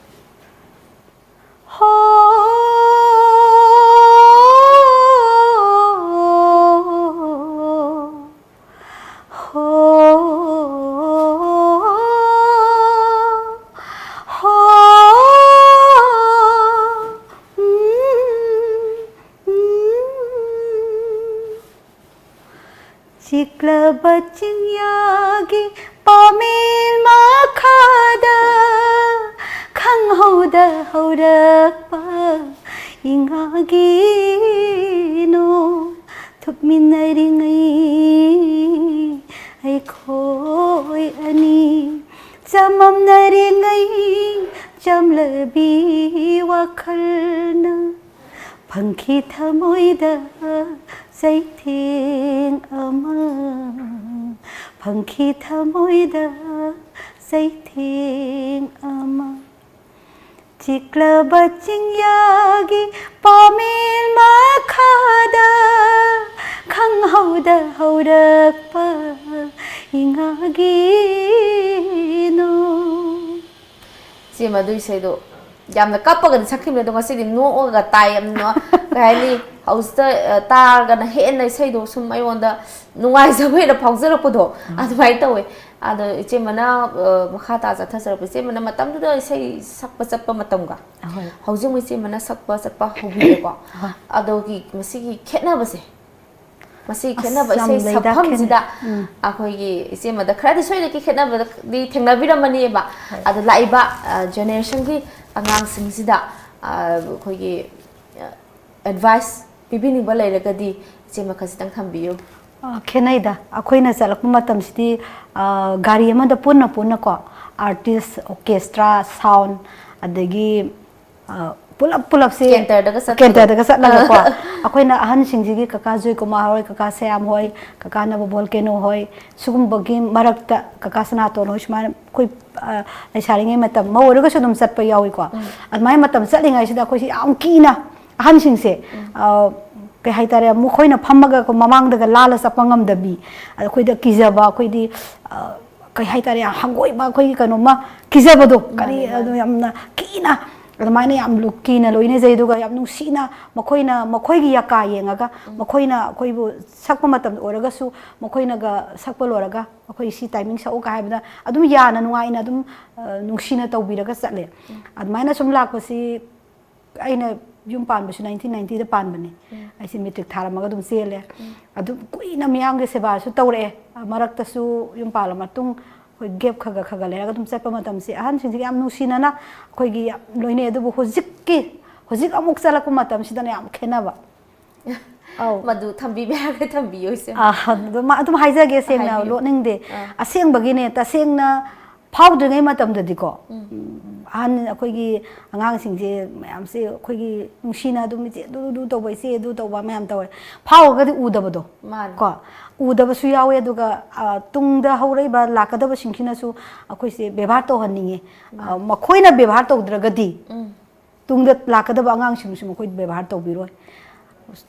ꯍꯣ, ꯍꯣ, ꯍꯣ, ꯎꯝ, ꯎꯝ꯫ ꯆꯤꯛꯂꯕ ꯆꯤꯡꯌꯥꯒꯤ ꯄꯥꯃꯦꯜ ꯃꯈꯥꯗ ꯈꯪꯍꯧꯗ ꯍꯧꯔꯛꯄ ꯏꯉꯥꯒꯤ ꯅꯣꯡ ꯊꯨꯞꯃꯤꯟꯅꯔꯤꯉꯩ ꯑꯩꯈꯣꯏ ꯑꯅꯤ ꯆꯃꯝꯅꯔꯤꯉꯩ ꯆꯝꯂꯕꯤ ꯋꯥꯈꯜꯅ ꯐꯪꯈꯤ ꯊꯃꯣꯏꯗ ꯆꯩꯊꯦꯡ ꯑꯃ, ꯐꯪꯈꯤ ꯊꯃꯣꯏꯗ ꯆꯩꯊꯦꯡ ꯑꯃ꯫ ꯆꯤꯛꯂꯕ ꯆꯤꯡꯌꯥꯒꯤ ꯄꯥꯃꯦꯜ ꯃꯈꯥꯗ ꯈꯪꯍꯧꯗ ꯍꯧꯔꯛꯄ ꯏꯉꯥꯒꯤ ꯅꯣꯡ꯫ ꯏꯆꯦ, ꯃꯗꯨ ꯏꯁꯩꯗꯣ ꯌꯥꯝꯅ ꯀꯞꯄꯒꯗꯤ ꯁꯛꯈꯤꯕꯅꯦ, ꯑꯗꯣ ꯉꯁꯤꯗꯤ ꯅꯣꯛꯑꯒ ꯇꯥꯏ꯫ ꯌꯥꯝꯅ, ꯀꯩ ꯍꯥꯏꯅꯤ, ꯍꯧꯖꯤꯛꯇ, ꯑ, ꯇꯥꯔꯒꯅ ꯍꯦꯟꯅ ꯏꯁꯩꯗꯣ ꯁꯨꯝ ꯑꯩꯉꯣꯟꯗ ꯅꯨꯡꯉꯥꯏꯖꯕ ꯍꯦꯟꯅ ꯐꯥꯎꯖꯔꯛꯄꯗꯣ, ꯎꯝ꯫ ꯑꯗꯨꯃꯥꯏꯅ ꯇꯧꯋꯦ꯫ ꯑꯗꯣ ꯏꯆꯦꯃꯅ, ꯑ, ꯃꯈꯥ ꯇꯥ ꯆꯠꯊꯖꯔꯛꯄ, ꯏꯆꯦꯃꯅ ꯃꯇꯝꯗꯨꯗ ꯏꯁꯩ ꯁꯛꯄ ꯆꯠꯄ ꯃꯇꯝꯒ, ꯍꯣꯏ꯫ ꯍꯧꯖꯤꯛ ꯑꯃꯨꯛ ꯏꯆꯦꯃꯅ ꯁꯛꯄ ꯆꯠꯄ ꯍꯧꯕꯤꯔꯦꯀꯣ꯫ ꯍꯣꯏ꯫ ꯑꯗꯨꯒꯤ ꯃꯁꯤꯒꯤ ꯈꯦꯠꯅꯕꯁꯦ, ꯃꯁꯤ ꯑꯁ, ꯈꯦꯠꯅꯕ ꯌꯥꯝ ꯏꯁꯩ ꯂꯩꯗ, ꯁꯛꯐꯝꯁꯤꯗ ꯈꯦꯠꯅꯩ꯫ ꯎꯝ꯫ ꯑꯩꯈꯣꯏꯒꯤ ꯏꯆꯦꯃꯗ ꯈꯔꯗꯤ ꯁꯣꯏꯗꯅꯒꯤ ꯈꯦꯠꯅꯕꯗꯤ ꯊꯦꯡꯅꯕꯤꯔꯝꯃꯅꯦꯕ꯫ ꯍꯣꯏ꯫ ꯑꯗꯣ ꯂꯥꯛꯏꯕ, ꯑ, ꯖꯦꯅꯦꯔꯦꯁꯟꯒꯤ ꯑꯉꯥꯡꯁꯤꯡꯁꯤꯗ, ꯑ, ꯑꯩꯈꯣꯏꯒꯤ, ꯑ, ꯑꯦꯗꯚꯥꯏꯁ ꯄꯤꯕꯤꯅꯤꯡꯕ ꯂꯩꯔꯒꯗꯤ ꯏꯆꯦꯃ ꯈꯖꯤꯛꯇꯪ ꯊꯝꯕꯤꯌꯨ꯫ ꯑ, ꯈꯦꯠꯅꯩꯗ꯫ ꯑꯩꯈꯣꯏꯅ ꯆꯠꯂꯛꯄ ꯃꯇꯝꯁꯤꯗꯤ, ꯑ, ꯒꯥꯔꯤ ꯑꯃꯗ ꯄꯨꯟꯅ ꯄꯨꯟꯅꯀꯣ, ꯑꯥꯔꯇꯤꯁ, ꯑꯣꯔꯀꯦꯁꯇ꯭ꯔꯥ, ꯁꯥꯎꯟ, ꯑꯗꯒꯤ, ꯑ, ꯄꯨꯂꯞ ꯄꯨꯂꯞꯁꯦ ꯀꯦꯟꯇꯔꯗꯒ ꯆꯠꯄꯗꯣ꯫ ꯀꯦꯟꯇꯔꯗꯒ ꯆꯠꯂꯒꯀꯣ, ꯑꯩꯈꯣꯏꯅ ꯑꯍꯟꯁꯤꯡꯁꯤꯒꯤ, ꯀꯀꯥ ꯖꯣꯏꯀꯨꯃꯥꯔ ꯍꯣꯏ, ꯀꯀꯥ ꯁꯌꯥꯝ ꯍꯣꯏ, ꯀꯀꯥ ꯅꯕ ꯚꯣꯜꯀꯦꯅꯣ ꯍꯣꯏ, ꯁꯤꯒꯨꯝꯕꯒꯤ ꯃꯔꯛꯇ ꯀꯀꯥ ꯁꯅꯥꯇꯣꯟ ꯍꯣꯏ, ꯁꯨꯃꯥꯏꯅ ꯑꯩꯈꯣꯏ, ꯑ, ꯂꯩꯁꯥꯔꯤꯉꯩ ꯃꯇꯝ, ꯃꯧ ꯑꯣꯏꯔꯒꯁꯨ ꯑꯗꯨꯝ ꯆꯠꯄ ꯌꯥꯎꯏꯀꯣ꯫ ꯎꯝ꯫ ꯑꯗꯨꯃꯥꯏꯅ ꯃꯇꯝ ꯆꯠꯂꯤꯉꯩꯁꯤꯗ ꯑꯩꯈꯣꯏꯁꯤ ꯌꯥꯝ ꯀꯤꯅ, ꯑꯍꯟꯁꯤꯡꯁꯦ, ꯎꯝ꯫ ꯑ, ꯀꯩ ꯍꯥꯏꯇꯥꯔꯦ, ꯃꯈꯣꯏꯅ ꯐꯝꯃꯒ ꯑꯩꯈꯣꯏ ꯃꯃꯥꯡꯗꯒ ꯂꯥꯜꯂ ꯆꯠꯄ ꯉꯝꯗꯕꯤ, ꯑꯩꯈꯣꯏꯗ ꯀꯤꯖꯕ, ꯑꯩꯈꯣꯏꯗꯤ, ꯑ, ꯀꯩ ꯍꯥꯏꯇꯥꯔꯦ, ꯌꯥꯝ ꯍꯪꯒꯣꯏꯕ, ꯑꯩꯈꯣꯏꯒꯤ ꯀꯩꯅꯣꯝꯃ ꯀꯤꯖꯕꯗꯣ, ꯃꯥꯅꯦ, ꯀꯔꯤ, ꯃꯥꯅꯦ꯫ ꯑꯗꯨ ꯌꯥꯝꯅ ꯀꯤꯅ, ꯑꯗꯨꯃꯥꯏꯅ ꯌꯥꯝ ꯂꯨ-, ꯀꯤꯅ ꯂꯣꯏꯅꯖꯩ꯫ ꯑꯗꯨꯒ ꯌꯥꯝ ꯅꯨꯡꯁꯤꯅ ꯃꯈꯣꯏꯅ, ꯃꯈꯣꯏꯒꯤ ꯌꯥꯀꯥ ꯌꯦꯡꯉꯒ, ꯎꯝ꯫ ꯃꯈꯣꯏꯅ ꯑꯩꯈꯣꯏꯕꯨ ꯁꯛꯄ ꯃꯇꯝꯗ ꯑꯣꯏꯔꯒꯁꯨ, ꯃꯈꯣꯏꯅꯒ ꯁꯛꯄ ꯂꯣꯏꯔꯒ, "ꯑꯩꯈꯣꯏ ꯁꯤ ꯇꯥꯏꯃꯤꯡ ꯁꯛꯎ" ꯀꯥꯏ ꯍꯥꯏꯕꯗ ꯑꯗꯨꯝ ꯌꯥꯅ ꯅꯨꯡꯉꯥꯏꯅ ꯑꯗꯨꯝ, ꯑ, ꯅꯨꯡꯁꯤꯅ ꯇꯧꯕꯤꯔꯒ ꯆꯠꯂꯦ꯫ ꯎꯝ꯫ ꯑꯗꯨꯃꯥꯏꯅ ꯁꯨꯝ ꯂꯥꯛꯄꯁꯤ, ꯑꯩꯅ ꯌꯨꯝ ꯄꯥꯟꯕꯁꯨ ꯅꯥꯏꯟꯇꯤꯟ ꯅꯥꯏꯟꯇꯤꯗ ꯄꯥꯟꯕꯅꯦ꯫ ꯎꯝ꯫ ꯑꯩꯁꯦ ꯃꯦꯇ꯭ꯔꯤꯛ ꯊꯥꯔꯝꯃꯒ ꯑꯗꯨꯝ ꯆꯦꯜꯂꯦ꯫ ꯎꯝ꯫ ꯑꯗꯨꯝ ꯀꯨꯏꯅ ꯃꯤꯌꯥꯝꯒꯤ ꯁꯦꯕꯥꯁꯨ ꯇꯧꯔꯛꯑꯦ꯫ ꯃꯔꯛꯇꯁꯨ ꯌꯨꯝ ꯄꯥꯜꯂ ꯃꯇꯨꯡ ꯑꯩꯈꯣꯏ ꯒꯦꯞ ꯈꯔ ꯈꯔ ꯈꯔ ꯈꯔ ꯂꯩꯔꯒ ꯑꯗꯨꯝ ꯆꯠꯄ ꯃꯇꯝꯁꯦ ꯑꯍꯟꯁꯤꯡꯁꯤꯒ ꯌꯥꯝ ꯅꯨꯡꯁꯤꯅꯅ ꯑꯩꯈꯣꯏꯒꯤ ꯌꯥꯝ ꯂꯣꯏꯅꯩ꯫ ꯑꯗꯨꯕꯨ ꯍꯧꯖꯤꯛꯀꯤ, ꯍꯧꯖꯤꯛ ꯑꯃꯨꯛ ꯆꯠꯂꯛꯄ ꯃꯇꯝꯁꯤꯗꯅ ꯌꯥꯝ ꯈꯦꯠꯅꯕ꯫ ꯑꯧ꯫ ꯃꯗꯨ ꯊꯝꯕꯤꯕ ꯌꯥꯔꯒ ꯊꯝꯕꯤꯌꯨ, ꯏꯆꯦ꯫ ꯑꯥ, ꯑꯗꯨꯝ, ꯑꯗꯨꯝ ꯍꯥꯏꯖꯒꯦ, ꯁꯦꯡꯅ ꯍꯥꯏꯕꯤꯌꯨ꯫ ꯂꯣꯠꯅꯤꯡꯗꯦ꯫ ꯑꯥ꯫ ꯑꯁꯦꯡꯕꯒꯤꯅꯦ, ꯇꯁꯦꯡꯅ ꯐꯥꯎꯗ꯭ꯔꯤꯉꯩ ꯃꯇꯝꯗꯗꯤꯀꯣ, ꯎꯝ꯫ ꯎꯝ, ꯑꯍꯟ ꯑꯩꯈꯣꯏꯒꯤ ꯑꯉꯥꯡꯁꯤꯡꯁꯦ ꯃꯌꯥꯝꯁꯦ ꯑꯩꯈꯣꯏꯒꯤ ꯅꯨꯡꯁꯤꯅ ꯑꯗꯨꯝ "ꯏꯆꯦ ꯑꯗꯨ ꯑꯗꯨ ꯇꯧꯕ, ꯏꯆꯦ ꯑꯗꯨ ꯇꯧꯕ" ꯃꯌꯥꯝ ꯇꯧꯔꯦ꯫ ꯐꯥꯎꯔꯒꯗꯤ ꯎꯗꯕꯗꯣ꯫ ꯃꯥꯅꯦ꯫ ꯀꯣ, ꯎꯗꯕꯁꯨ ꯌꯥꯎꯋꯦ꯫ ꯑꯗꯨꯒ ꯑ, ꯇꯨꯡꯗ ꯍꯧꯔꯛꯏꯕ ꯂꯥꯛꯀꯗꯕꯁꯤꯡꯁꯤꯅꯁꯨ ꯑꯩꯈꯣꯏꯁꯦ ꯕꯦꯕꯥꯔ ꯇꯧꯍꯟꯅꯤꯡꯉꯦ꯫ ꯑ, ꯃꯈꯣꯏꯅ ꯕꯦꯕꯥꯔ ꯇꯧꯗ꯭ꯔꯒꯗꯤ ꯎꯝ꯫ ꯇꯨꯡꯗ ꯂꯥꯛꯀꯗꯕ ꯑꯉꯥꯡꯁꯤꯡꯁꯨ ꯃꯈꯣꯏ ꯕꯦꯕꯥꯔ ꯇꯧꯕꯤꯔꯣꯏ꯫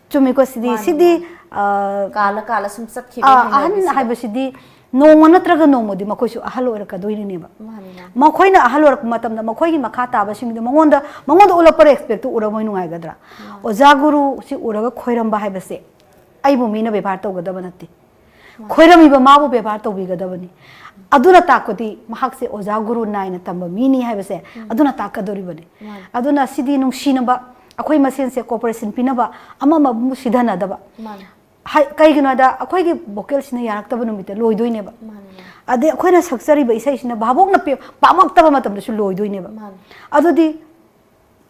ꯆꯨꯝꯃꯤꯀꯣ ꯁꯤꯗꯤ? ꯃꯥꯅꯦ, ꯁꯤꯗꯤ ꯃꯥꯅꯦ꯫ ꯑ, ꯀꯥꯜꯂ ꯀꯥꯜꯂ ꯁꯨꯝ ꯆꯠꯈꯤꯕ ꯑ, ꯑꯍꯟ ꯍꯩꯅꯕꯤꯁꯤꯗ꯫ ꯍꯥꯏꯕꯁꯤꯗꯤ ꯅꯣꯡꯃ ꯅꯠꯇ꯭ꯔꯒ ꯅꯣꯡꯃꯗꯤ ꯃꯈꯣꯏꯁꯨ ꯑꯍꯜ ꯑꯣꯏꯔꯛꯀꯗꯣꯏꯅꯦꯕ꯫ ꯃꯥꯅꯦ, ꯃꯥꯅꯦ꯫ ꯃꯈꯣꯏꯅ ꯑꯍꯜ ꯑꯣꯏꯔꯛꯄ ꯃꯇꯝꯗ ꯃꯈꯣꯏꯒꯤ ꯃꯈꯥ ꯇꯥꯕꯁꯤꯡꯗꯨ ꯃꯉꯣꯟꯗ ꯃꯉꯣꯟꯗ ꯎꯠꯂꯛꯄ ꯔꯦꯁꯄꯦꯛꯇꯨ ꯎꯔꯒ ꯃꯣꯏ ꯅꯨꯡꯉꯥꯏꯒꯗ꯭ꯔꯥ? ꯑꯣꯖꯥ ꯒꯨꯔꯨꯁꯤ ꯎꯔꯒ ꯈꯣꯏꯔꯝꯕ ꯍꯥꯏꯕꯁꯦ ꯑꯩꯕꯨ ꯃꯤꯅ ꯕꯦꯕꯥꯔ ꯇꯧꯒꯗꯕ ꯅꯠꯇꯦ꯫ ꯈꯣꯏꯔꯝꯃꯤꯕ ꯃꯥꯕꯨ ꯕꯦꯕꯥꯔ ꯇꯧꯕꯤꯒꯗꯕꯅꯤ꯫ ꯑꯗꯨꯅ ꯇꯥꯛꯄꯗꯤ ꯃꯍꯥꯛꯁꯦ ꯑꯣꯖꯥ ꯒꯨꯔꯨ ꯅꯥꯏꯅ ꯇꯝꯕ ꯃꯤꯅꯤ ꯍꯥꯏꯕꯁꯦ ꯑꯗꯨꯅ ꯇꯥꯛꯀꯗꯧꯔꯤꯕꯅꯤ꯫ ꯃꯥꯅꯤ꯫ ꯑꯗꯨꯅ ꯁꯤꯗꯤ ꯅꯨꯡꯁꯤꯅꯕ, ꯑꯩꯈꯣꯏ ꯃꯁꯦꯟꯁꯦ cooperation ꯄꯤꯅꯕ, ꯑꯃ ꯑꯃꯕꯨ ꯁꯤꯊꯅꯗꯕ꯫ ꯃꯥꯅꯤ꯫ ꯍꯥꯏ-, ꯀꯩꯒꯤꯅꯣ ꯍꯥꯏꯗ ꯑꯩꯈꯣꯏꯒꯤ vocalꯁꯤꯅ ꯌꯥꯔꯛꯇꯕ ꯅꯨꯃꯤꯠꯇ ꯂꯣꯏꯗꯣꯏꯅꯦꯕ꯫ ꯃꯥꯅꯤ, ꯃꯥꯅꯤ꯫ ꯑꯗꯩ ꯑꯩꯈꯣꯏꯅ ꯁꯛꯆꯔꯤꯕ ꯏꯁꯩꯁꯤꯅ ꯚꯥꯕꯣꯛꯅ ꯄꯦ-, ꯄꯥꯝꯃꯛꯇꯕ ꯃꯇꯝꯗꯁꯨ ꯂꯣꯏꯗꯣꯏꯅꯦꯕ꯫ ꯃꯥꯅꯤ꯫ ꯑꯗꯨꯗꯤ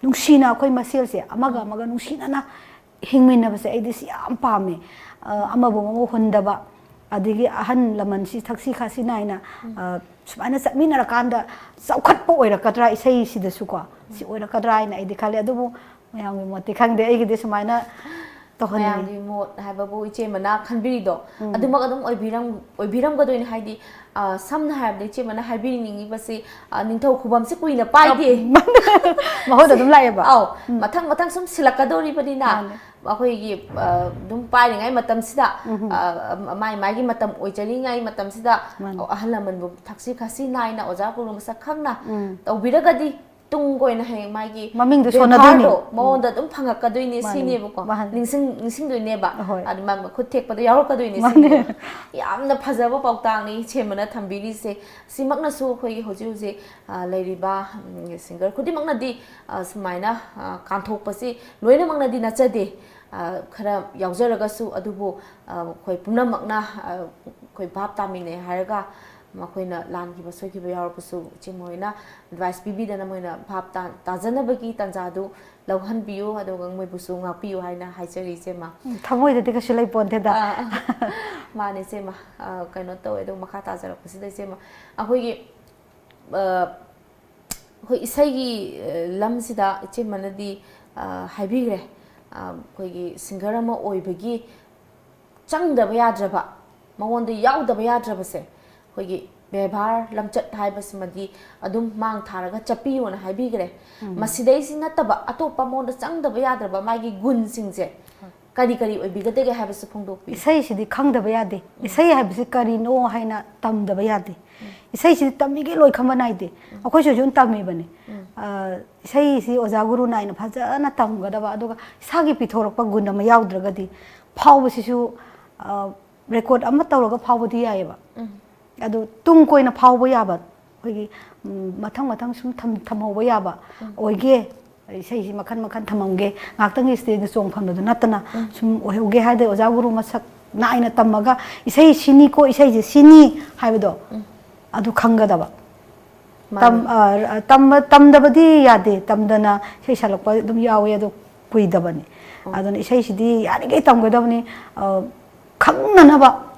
ꯅꯨꯡꯁꯤꯅ ꯑꯩꯈꯣꯏ ꯃꯁꯦꯜꯁꯦ ꯑꯃꯒ ꯑꯃꯒ ꯅꯨꯡꯁꯤꯅꯅ ꯍꯤꯡꯃꯤꯟꯅꯕꯁꯦ ꯑꯩꯗꯤ ꯁꯤ ꯌꯥꯝ ꯄꯥꯝꯃꯦ꯫ ꯑ, ꯑꯃꯕꯨ ꯑꯃꯕꯨ ꯍꯨꯟꯗꯕ, ꯑꯗꯒꯤ ꯑꯍꯜ ꯂꯃꯟꯁꯤ ꯊꯛꯁꯤ ꯈꯥꯁꯤ ꯅꯥꯏꯅ, ꯑ, ꯁꯨꯃꯥꯏꯅ ꯆꯠꯃꯤꯟꯅꯔꯀꯥꯟꯗ ꯆꯥꯎꯈꯠꯄ ꯑꯣꯏꯔꯛꯀꯗ꯭ꯔꯥ ꯏꯁꯩꯁꯤꯗꯁꯨꯀꯣ? ꯁꯤ ꯑꯣꯏꯔꯛꯀꯗ꯭ꯔꯥ ꯍꯥꯏꯅ ꯑꯩꯗꯤ ꯈꯜꯂꯦ꯫ ꯑꯗꯨꯕꯨ ꯃꯌꯥꯝꯒꯤ ꯃꯣꯠꯇꯤ ꯈꯪꯗꯦ, ꯑꯩꯒꯤꯗꯤ ꯁꯨꯃꯥꯏꯅ ꯇꯧꯍꯟꯅꯤꯡꯉꯤ꯫ ꯃꯌꯥꯝꯒꯤ ꯃꯣꯠ ꯍꯥꯏꯕꯕꯨ ꯏꯆꯦ ꯑꯃꯅ ꯈꯟꯕꯤꯔꯤꯗꯣ ꯑꯗꯨꯃꯛ ꯑꯗꯨꯝ ꯑꯣꯏꯕꯤꯔꯝ-, ꯑꯣꯏꯕꯤꯔꯝꯒꯗꯣꯏꯅꯤ꯫ ꯍꯥꯏꯗꯤ, ꯑ, ꯁꯝꯅ ꯍꯥꯏꯔꯕꯗ ꯏꯆꯦ ꯑꯃꯅ ꯍꯥꯏꯕꯤꯅꯤꯡꯉꯤꯕꯁꯤ, ꯑ, ꯅꯤꯡꯊꯧ ꯈꯨꯕꯝꯁꯤ ꯀꯨꯏꯅ ꯄꯥꯏꯗꯦ꯫ ꯃꯍꯨꯠ ꯑꯗꯨꯝ ꯂꯥꯛꯑꯦꯕ꯫ ꯑꯧ, ꯃꯊꯪ ꯃꯊꯪ ꯁꯨꯝ ꯁꯤꯜꯂꯛꯀꯗꯧꯔꯤꯕꯅꯤꯅ ꯃꯥꯅꯦ꯫ ꯑꯩꯈꯣꯏꯒꯤ, ꯑ, ꯑꯗꯨꯝ ꯄꯥꯏꯔꯤꯉꯩ ꯃꯇꯝꯁꯤꯗ, ꯑ, ꯃꯥꯏ ꯃꯥꯏꯒꯤ ꯃꯇꯝ ꯑꯣꯏꯖꯔꯤꯉꯩ ꯃꯇꯝꯁꯤꯗ ꯃꯥꯅꯦ꯫ ꯑꯍꯜ ꯂꯃꯟꯕꯨ ꯊꯛꯁꯤ ꯈꯥꯁꯤ ꯅꯥꯏꯅ ꯑꯣꯖꯥ ꯒꯨꯔꯨ ꯃꯁꯛ ꯈꯪꯅ ꯇꯧꯕꯤꯔꯒꯗꯤ ꯇꯨꯡ ꯀꯣꯏꯅ ꯍꯌꯦꯡ ꯃꯥꯒꯤ ꯃꯃꯤꯡꯗꯣ ꯁꯣꯟꯅꯗꯣꯏꯅꯤ꯫ ꯕꯦꯕꯥꯔꯗꯣ ꯃꯉꯣꯟꯗ ꯑꯗꯨꯝ ꯐꯪꯉꯛꯀꯗꯣꯏꯅꯦ ꯃꯥꯅꯦ, ꯁꯤꯅꯦꯕꯀꯣ꯫ ꯃꯥꯅꯦ꯫ ꯅꯤꯡꯁꯤꯡ-, ꯅꯤꯡꯁꯤꯡꯗꯣꯏꯅꯦꯕ꯫ ꯑꯍꯣꯏ꯫ ꯑꯗꯨ ꯃꯥ ꯃꯈꯨꯠ ꯊꯦꯛꯄꯗ ꯌꯥꯎꯔꯛꯀꯗꯣꯏꯅꯦ ꯃꯥꯅꯦ꯫ ꯁꯤꯅꯦꯕ꯫ ꯌꯥꯝꯅ ꯐꯖꯕ ꯄꯥꯎꯇꯥꯛꯅꯤ ꯏꯆꯦ ꯑꯃꯅ ꯊꯝꯕꯤꯔꯤꯁꯦ꯫ ꯁꯤꯃꯛꯅꯁꯨ ꯑꯩꯈꯣꯏꯒꯤ ꯍꯧꯖꯤꯛ ꯍꯧꯖꯤꯛ, ꯑ, ꯂꯩꯔꯤꯕ, ꯎꯝ, singer ꯈꯨꯗꯤꯡꯃꯛꯅꯗꯤ, ꯑ, ꯁꯨꯃꯥꯏꯅ, ꯑ, ꯀꯥꯟꯊꯣꯛꯄꯁꯤ ꯂꯣꯏꯅꯃꯛꯅꯗꯤ ꯅꯠꯆꯗꯦ꯫ ꯑ, ꯈꯔ ꯌꯥꯎꯖꯔꯒꯁꯨ, ꯑꯗꯨꯕꯨ, ꯑ, ꯑꯩꯈꯣꯏ ꯄꯨꯝꯅꯃꯛꯅ, ꯑ, ꯑꯩꯈꯣꯏ ꯚꯥꯞ ꯇꯥꯃꯤꯟꯅꯩ ꯍꯥꯏꯔꯒ ꯃꯈꯣꯏꯅ ꯂꯥꯟꯈꯤꯕ ꯁꯣꯏꯈꯤꯕ ꯌꯥꯎꯔꯕꯁꯨ ꯏꯆꯦ ꯃꯣꯏꯅ advice ꯄꯤꯕꯤꯗꯅ ꯃꯣꯏꯅ ꯚꯥꯞ ꯇꯥ-, ꯇꯥꯖꯅꯕꯒꯤ ꯇꯥꯟꯖꯥꯗꯨ ꯂꯧꯍꯟꯕꯤꯌꯨ, ꯑꯗꯨꯒ ꯃꯣꯏꯕꯨꯁꯨ ꯉꯥꯛꯄꯤꯌꯨ ꯍꯥꯏꯅ ꯍꯥꯏꯖꯔꯤ ꯏꯆꯦꯃ꯫ ꯎꯝ, ꯊꯃꯣꯏꯗꯗꯤ ꯀꯩꯁꯨ ꯂꯩꯄꯣꯟꯇꯦꯗ꯫ ꯑꯥ, ꯑꯥ꯫ ꯃꯥꯅꯦ ꯏꯆꯦꯃ꯫ ꯑ, ꯀꯩꯅꯣ ꯇꯧꯋꯦ, ꯑꯗꯣ ꯃꯈꯥ ꯇꯥꯖꯔꯛꯄꯁꯤꯗ ꯏꯆꯦꯃ, ꯑꯩꯈꯣꯏꯒꯤ, ꯑ, ꯑꯩꯈꯣꯏ ꯏꯁꯩꯒꯤ ꯑ, ꯂꯝꯁꯤꯗ ꯏꯆꯦꯃꯅꯗꯤ ꯑ, ꯍꯥꯏꯕꯤꯈ꯭ꯔꯦ꯫ ꯑ, ꯑꯩꯈꯣꯏꯒꯤ ꯁꯤꯡꯒꯔ ꯑꯃ ꯑꯣꯏꯕꯒꯤ ꯆꯪꯗꯕ ꯌꯥꯗ꯭ꯔꯕ, ꯃꯉꯣꯟꯗ ꯌꯥꯎꯗꯕ ꯌꯥꯗ꯭ꯔꯕꯁꯦ ꯑꯩꯈꯣꯏꯒꯤ ꯕꯦꯕꯥꯔ ꯂꯝꯆꯠ ꯍꯥꯏꯕꯁꯤꯃꯗꯤ ꯑꯗꯨꯝ ꯃꯥꯡ ꯊꯥꯔꯒ ꯆꯠꯄꯤꯌꯣꯅ ꯍꯥꯏꯕꯤꯈ꯭ꯔꯦ꯫ ꯃꯁꯤꯗꯩꯁꯤ ꯅꯠꯇꯕ ꯑꯇꯣꯞꯄ ꯃꯉꯣꯟꯗ ꯆꯪꯗꯕ ꯌꯥꯗ꯭ꯔꯕ ꯃꯥꯒꯤ ꯒꯨꯟꯁꯤꯡꯁꯦ ꯀꯔꯤ ꯀꯔꯤ ꯑꯣꯏꯕꯤꯒꯗꯒꯦ ꯍꯥꯏꯕꯁꯤ ꯐꯣꯡꯗꯣꯛꯄꯤꯌꯨ꯫ ꯏꯁꯩꯁꯤꯗꯤ ꯈꯪꯗꯕ ꯌꯥꯗꯦ꯫ ꯏꯁꯩ ꯍꯥꯏꯕꯁꯤ ꯀꯔꯤꯅꯣ ꯍꯥꯏꯅ ꯇꯝꯗꯕ ꯌꯥꯗꯦ꯫ ꯏꯁꯩꯁꯤꯗꯤ ꯇꯝꯃꯤꯒꯩ ꯂꯣꯏ ꯈꯪꯕ ꯅꯥꯏꯗꯦ꯫ ꯑꯩꯈꯣꯏꯁꯨ ꯑꯗꯨꯝ ꯇꯝꯃꯤꯕꯅꯤ꯫ ꯑ, ꯏꯁꯩꯁꯤ ꯑꯣꯖꯥ ꯒꯨꯔꯨ ꯅꯥꯏꯅ ꯐꯖꯅ ꯇꯝꯒꯗꯕ, ꯑꯗꯨꯒ ꯏꯁꯥꯒꯤ ꯄꯤꯊꯣꯔꯛꯄ ꯒꯨꯟ ꯑꯃ ꯌꯥꯎꯗ꯭ꯔꯒꯗꯤ ꯐꯥꯎꯕꯁꯤꯁꯨ, ꯑ, ꯔꯦꯀꯣꯔꯠ ꯑꯃ ꯇꯧꯔꯒ ꯐꯥꯎꯕꯗꯤ ꯌꯥꯏꯑꯕ꯫ ꯑꯗꯨ ꯇꯨꯡ ꯀꯣꯏꯅ ꯐꯥꯎꯕ ꯌꯥꯕ, ꯑꯩꯈꯣꯏꯒꯤ, ꯎꯝ, ꯃꯊꯪ ꯃꯊꯪ ꯁꯨꯝ ꯊꯝ-, ꯊꯝꯍꯧꯕ ꯌꯥꯕ ꯑꯣꯏꯒꯦ꯫ ꯏꯁꯩꯁꯤ ꯃꯈꯜ ꯃꯈꯜ ꯊꯝꯃꯝꯒꯦ, ꯉꯥꯏꯍꯥꯛꯇꯪꯒꯤ ꯁ꯭ꯇꯦꯖꯇ ꯆꯣꯡꯐꯝꯗꯨꯗ ꯅꯠꯇꯅ ꯁꯨꯝ ꯑꯣꯏꯍꯧꯒꯦ ꯍꯥꯏꯔꯗꯤ ꯑꯣꯖꯥ ꯒꯨꯔꯨ ꯃꯁꯛ ꯅꯥꯏꯅ ꯇꯝꯃꯒ ꯏꯁꯩ ꯁꯤꯅꯤꯀꯣ, ꯏꯁꯩꯁꯦ ꯁꯤꯅꯤ ꯍꯥꯏꯕꯗꯣ ꯑꯗꯨ ꯈꯪꯒꯗꯕ꯫ ꯇꯝ-, ꯑ, ꯇꯝꯕ-, ꯇꯝꯗꯕꯗꯤ ꯌꯥꯗꯦ, ꯇꯝꯗꯅ ꯏꯁꯩ ꯁꯛꯂꯛꯄ ꯑꯗꯨꯝ ꯌꯥꯎꯋꯦ, ꯑꯗꯣ ꯀꯨꯏꯗꯕꯅꯤ꯫ ꯑꯗꯨꯅ ꯏꯁꯩꯁꯤꯗꯤ ꯌꯥꯔꯤꯈꯩ ꯇꯝꯒꯗꯕꯅꯤ꯫ ꯑ, ꯈꯪꯅꯅꯕ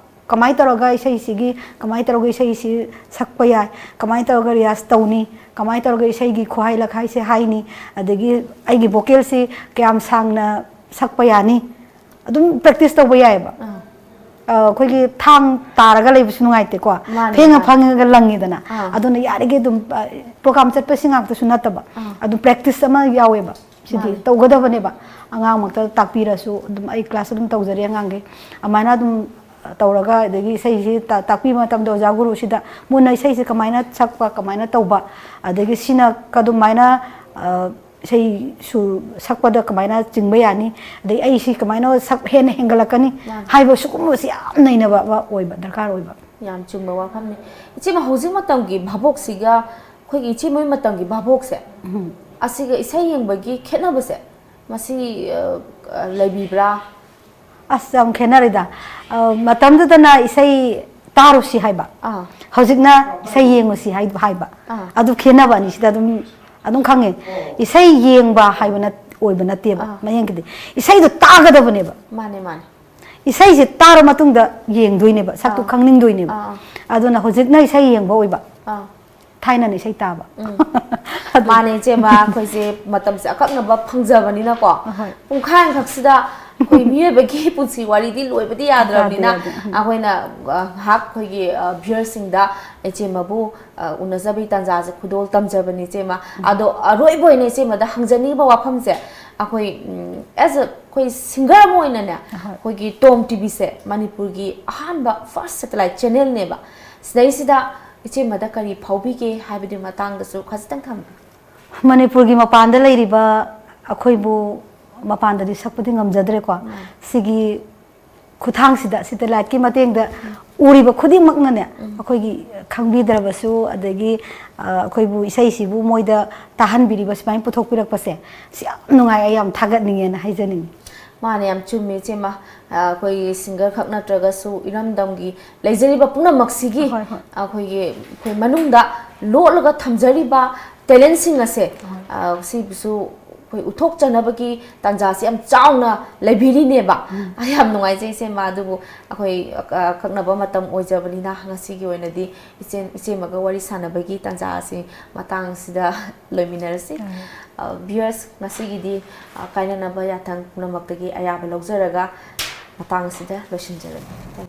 ꯀꯃꯥꯏꯅ ꯇꯧꯔꯒ ꯏꯁꯩꯁꯤꯒꯤ, ꯀꯃꯥꯏꯅ ꯇꯧꯔꯒ ꯏꯁꯩꯁꯤ ꯁꯛꯄ ꯌꯥꯏ, ꯀꯃꯥꯏꯅ ꯇꯧꯔꯒ ꯔꯤꯌꯥꯁ ꯇꯧꯅꯤ, ꯀꯃꯥꯏꯅ ꯇꯧꯔꯒ ꯏꯁꯩꯒꯤ ꯈꯨꯍꯥꯏ ꯂꯈꯥꯏꯁꯦ ꯍꯥꯏꯅꯤ, ꯑꯗꯒꯤ ꯑꯩꯒꯤ ꯚꯣꯀꯦꯜꯁꯤ ꯀꯌꯥꯝ ꯁꯥꯡꯅ ꯁꯛꯄ ꯌꯥꯅꯤ, ꯑꯗꯨꯝ ꯄ꯭ꯔꯦꯛꯇꯤꯁ ꯇꯧꯕ ꯌꯥꯏꯑꯕ꯫ ꯑ, ꯑꯩꯈꯣꯏꯒꯤ ꯊꯥꯡ ꯇꯥꯔꯒ ꯂꯩꯕꯁꯨ ꯅꯨꯡꯉꯥꯏꯇꯦꯀꯣ, ꯃꯥꯅꯦ, ꯐꯦꯡꯉ ꯃꯥꯅꯦ꯫ ꯐꯪꯉꯒ ꯂꯪꯉꯤꯗꯅ꯫ ꯑꯥ꯫ ꯑꯗꯨꯅ ꯌꯥꯔꯤꯈꯩ ꯑꯗꯨꯝ, ꯑ, ꯄ꯭ꯔꯣꯒꯥꯝ ꯆꯠꯄꯁꯤ ꯉꯥꯛꯇꯁꯨ ꯅꯠꯇꯕ, ꯑꯗꯨꯝ ꯄ꯭ꯔꯦꯛꯇꯤꯁ ꯑꯃ ꯌꯥꯎꯋꯦꯕ꯫ ꯁꯤꯗꯤ ꯃꯥꯅꯦ꯫ ꯇꯧꯒꯗꯕꯅꯦꯕ꯫ ꯑꯉꯥꯡꯃꯛꯇ ꯇꯥꯛꯄꯤꯔꯁꯨ ꯑꯗꯨꯝ, ꯑꯩ ꯀ꯭ꯂꯥꯁ ꯑꯗꯨꯝ ꯇꯧꯖꯔꯤ ꯑꯉꯥꯡꯒꯤ꯫ ꯑꯗꯨꯃꯥꯏꯅ ꯑꯗꯨꯝ ꯇꯧꯔꯒ, ꯑꯗꯒꯤ ꯏꯁꯩꯁꯤ ꯇꯥ-, ꯇꯥꯛꯄꯤꯕ ꯃꯇꯝꯗ ꯑꯣꯖꯥ ꯒꯨꯔꯨꯁꯤꯗ ꯃꯨꯟꯅ ꯏꯁꯩꯁꯤ ꯀꯃꯥꯏꯅ ꯁꯛꯄ, ꯀꯃꯥꯏꯅ ꯇꯧꯕ, ꯑꯗꯒꯤ ꯁꯤꯅ ꯀꯗꯨꯃꯥꯏꯅ, ꯑ, ꯏꯁꯩ ꯁꯨꯔ ꯁꯛꯄꯗ ꯀꯃꯥꯏꯅ ꯆꯤꯡꯕ ꯌꯥꯅꯤ, ꯑꯗꯩ ꯑꯩ ꯁꯤ ꯀꯃꯥꯏꯅ ꯁꯛ ꯍꯦꯟꯅ ꯍꯦꯟꯒꯠꯂꯛꯀꯅꯤ ꯃꯥꯅꯦ꯫ ꯍꯥꯏꯕ, ꯁꯤꯒꯨꯝꯕꯁꯤ ꯌꯥꯝ ꯅꯩꯅꯕ ꯑꯃ ꯑꯣꯏꯕ, ꯗꯔꯀꯥꯔ ꯑꯣꯏꯕ꯫ ꯌꯥꯝ ꯆꯨꯝꯕ ꯋꯥꯐꯝꯅꯤ꯫ ꯏꯆꯦꯃ, ꯍꯧꯖꯤꯛ ꯃꯇꯝꯒꯤ ꯚꯥꯕꯣꯛꯁꯤꯒ ꯑꯩꯈꯣꯏꯒꯤ ꯏꯆꯦ ꯃꯣꯏ ꯃꯇꯝꯒꯤ ꯚꯥꯕꯣꯛꯁꯦ, ꯑꯁꯤꯒ ꯏꯁꯩ ꯌꯦꯡꯕꯒꯤ ꯈꯦꯠꯅꯕꯁꯦ ꯃꯁꯤ, ꯑ, ꯑ, ꯂꯩꯕꯤꯕ꯭ꯔꯥ? ꯑꯁ, ꯌꯥꯝ ꯈꯦꯠꯅꯔꯦꯗ꯫ ꯑ, ꯃꯇꯝꯗꯨꯗꯅ ꯏꯁꯩ ꯇꯥꯔꯨꯁꯤ ꯍꯥꯏꯕ, ꯑꯥ꯫ ꯍꯧꯖꯤꯛꯅ ꯏꯁꯩ ꯌꯦꯡꯉꯨꯁꯤ ꯍꯥꯏ-, ꯍꯥꯏꯕ꯫ ꯑꯥ꯫ ꯑꯗꯨ ꯈꯦꯠꯅꯕ ꯑꯅꯤꯁꯤꯗ ꯑꯗꯨꯝ, ꯑꯗꯨꯝ ꯈꯪꯉꯦ꯫ ꯏꯁꯩ ꯌꯦꯡꯕ ꯍꯥꯏꯕ ꯅꯠ-, ꯑꯣꯏꯕ ꯅꯠꯇꯦꯕ, ꯑꯥ꯫ ꯃꯌꯦꯡꯒꯤꯗꯤ꯫ ꯏꯁꯩꯗꯣ ꯇꯥꯒꯗꯕꯅꯦꯕ꯫ ꯃꯥꯅꯦ, ꯃꯥꯅꯦ꯫ ꯏꯁꯩꯁꯦ ꯇꯥꯔ ꯃꯇꯨꯡꯗ ꯌꯦꯡꯗꯣꯏꯅꯦꯕ, ꯁꯛꯇꯣ ꯑꯥ꯫ ꯈꯪꯅꯤꯡꯗꯣꯏꯅꯦꯕ꯫ ꯑꯥ, ꯑꯥ꯫ ꯑꯗꯨꯅ ꯍꯧꯖꯤꯛꯅ ꯏꯁꯩ ꯌꯦꯡꯕ ꯑꯣꯏꯕ꯫ ꯑꯥ꯫ ꯊꯥꯏꯅꯅ ꯏꯁꯩ ꯇꯥꯕ꯫ ꯃꯥꯅꯦ ꯏꯆꯦꯃ, ꯑꯩꯈꯣꯏꯁꯦ ꯃꯇꯝꯁꯦ ꯑꯀꯛꯅꯕ ꯐꯪꯖꯕꯅꯤꯅꯀꯣ, ꯑꯍꯣꯏ꯫ ꯄꯨꯡꯈꯥꯏꯈꯛꯁꯤꯗ ꯑꯩꯈꯣꯏ ꯃꯤꯑꯣꯏꯕꯒꯤ ꯄꯨꯟꯁꯤ ꯋꯥꯔꯤꯗꯤ ꯂꯣꯏꯕꯗꯤ ꯌꯥꯗ꯭ꯔꯕꯅꯤꯅ, ꯌꯥꯗꯦ, ꯌꯥꯗꯦ꯫ ꯎꯝ꯫ ꯑꯩꯈꯣꯏꯅ ꯑ, ꯉꯥꯏꯍꯥꯛ ꯑꯩꯈꯣꯏꯒꯤ ꯚ꯭ꯌꯨꯌꯔꯁꯤꯡꯗ ꯏꯆꯦꯃꯕꯨ ꯑ, ꯎꯅꯖꯕꯒꯤ ꯇꯥꯟꯖꯥꯁꯦ ꯈꯨꯗꯣꯜ ꯇꯝꯖꯕꯅꯤ ꯏꯆꯦꯃ꯫ ꯑꯗꯣ ꯑꯔꯣꯏꯕ ꯑꯣꯏꯅ ꯏꯆꯦꯃꯗ ꯍꯪꯖꯅꯤꯡꯕ ꯋꯥꯐꯝꯁꯦ, ꯑꯩꯈꯣꯏ ꯑꯦꯁ ꯑꯩꯈꯣꯏ ꯁꯤꯡꯒꯔ ꯑꯃ ꯑꯣꯏꯅꯅꯦ, ꯑꯍꯣꯏ꯫ ꯑꯩꯈꯣꯏꯒꯤ ꯇꯣꯝ ꯇꯤꯚꯤꯁꯦ ꯃꯅꯤꯄꯨꯔꯒꯤ ꯑꯍꯥꯟꯕ ꯐꯥꯔꯁ ꯁꯦꯇꯦꯂꯥꯏꯠ ꯆꯦꯅꯦꯜꯅꯦꯕ꯫ ꯁꯤꯗꯩꯁꯤꯗ ꯏꯆꯦꯃꯗ ꯀꯔꯤ ꯐꯥꯎꯕꯤꯒꯦ ꯍꯥꯏꯕꯗꯨꯒꯤ ꯃꯇꯥꯡꯗꯁꯨ ꯈꯖꯤꯛꯇꯪ ꯊꯝꯕꯤꯌꯨ꯫ ꯃꯅꯤꯄꯨꯔꯒꯤ ꯃꯄꯥꯟꯗ ꯂꯩꯔꯤꯕ ꯑꯩꯈꯣꯏꯕꯨ ꯃꯄꯥꯟꯗꯗꯤ ꯁꯛꯄꯗꯤ ꯉꯝꯖꯗ꯭ꯔꯦꯀꯣ꯫ ꯁꯤꯒꯤ ꯈꯨꯠꯊꯥꯡꯁꯤꯗ, ꯁꯦꯇꯦꯂꯥꯏꯠꯀꯤ ꯃꯇꯦꯡꯗ ꯎꯔꯤꯕ ꯈꯨꯗꯤꯡꯃꯛꯅꯅꯦ, ꯑꯩꯈꯣꯏꯒꯤ ꯈꯪꯕꯤꯗ꯭ꯔꯕꯁꯨ, ꯑꯗꯒꯤ ꯑ, ꯑꯩꯈꯣꯏꯕꯨ ꯏꯁꯩꯁꯤꯕꯨ ꯃꯣꯏꯗ ꯇꯥꯍꯟꯕꯤꯔꯤꯕ, ꯁꯨꯃꯥꯏꯅ ꯄꯨꯊꯣꯛꯄꯤꯔꯛꯄꯁꯦ, ꯁꯤ ꯌꯥꯝ ꯅꯨꯡꯉꯥꯏ, ꯑꯩ ꯌꯥꯝ ꯊꯥꯒꯠꯅꯤꯡꯉꯦꯅ ꯍꯥꯏꯖꯅꯤꯡꯉꯤ꯫ ꯃꯥꯅꯦ, ꯌꯥꯝ ꯆꯨꯝꯃꯤ ꯏꯆꯦꯃ꯫ ꯑ, ꯑꯩꯈꯣꯏꯒꯤ ꯁꯤꯡꯒꯔ ꯈꯛ ꯅꯠꯇ꯭ꯔꯒꯁꯨ ꯏꯔꯝꯗꯝꯒꯤ ꯂꯩꯖꯔꯤꯕ ꯄꯨꯝꯅꯃꯛꯁꯤꯒꯤ ꯍꯣꯏ, ꯍꯣꯏ꯫ ꯑꯩꯈꯣꯏꯒꯤ ꯑꯩꯈꯣꯏ ꯃꯅꯨꯡꯗ ꯂꯣꯠꯂꯒ ꯊꯝꯖꯔꯤꯕ ꯇꯦꯂꯦꯟꯁꯤꯡ ꯑꯁꯦ, ꯑ, ꯁꯤꯕꯨꯁꯨ ꯑꯩꯈꯣꯏ ꯎꯠꯊꯣꯛꯆꯅꯕꯒꯤ ꯇꯥꯟꯖꯥꯁꯦ ꯌꯥꯝ ꯆꯥꯎꯅ ꯂꯩꯕꯤꯔꯤꯅꯦꯕ꯫ ꯑ, ꯌꯥꯝ ꯅꯨꯡꯉꯥꯏꯖꯩ ꯏꯆꯦꯃ꯫ ꯑꯗꯨꯕꯨ ꯑꯩꯈꯣꯏ ꯑ, ꯑꯀꯛꯅꯕ ꯃꯇꯝ ꯑꯣꯏꯖꯕꯅꯤꯅ ꯉꯁꯤꯒꯤ ꯑꯣꯏꯅꯗꯤ ꯏꯆꯦ, ꯏꯆꯦꯃꯒ ꯋꯥꯔꯤ ꯁꯥꯟꯅꯕꯒꯤ ꯇꯥꯟꯖꯥ ꯑꯁꯤ ꯃꯇꯥꯡ ꯑꯁꯤꯗ ꯂꯣꯏꯃꯤꯟꯅꯔꯁꯤ꯫ ꯚ꯭ꯌꯨꯌꯔꯁ, ꯉꯁꯤꯒꯤꯗꯤ ꯑ, ꯀꯥꯏꯅꯅꯕ ꯌꯥꯊꯪ ꯄꯨꯝꯅꯃꯛꯇꯒꯤ ꯑꯌꯥꯕ ꯂꯧꯖꯔꯒ ꯃꯇꯥꯡ ꯑꯁꯤꯗ ꯂꯣꯏꯁꯤꯟꯖꯔꯒꯦ꯫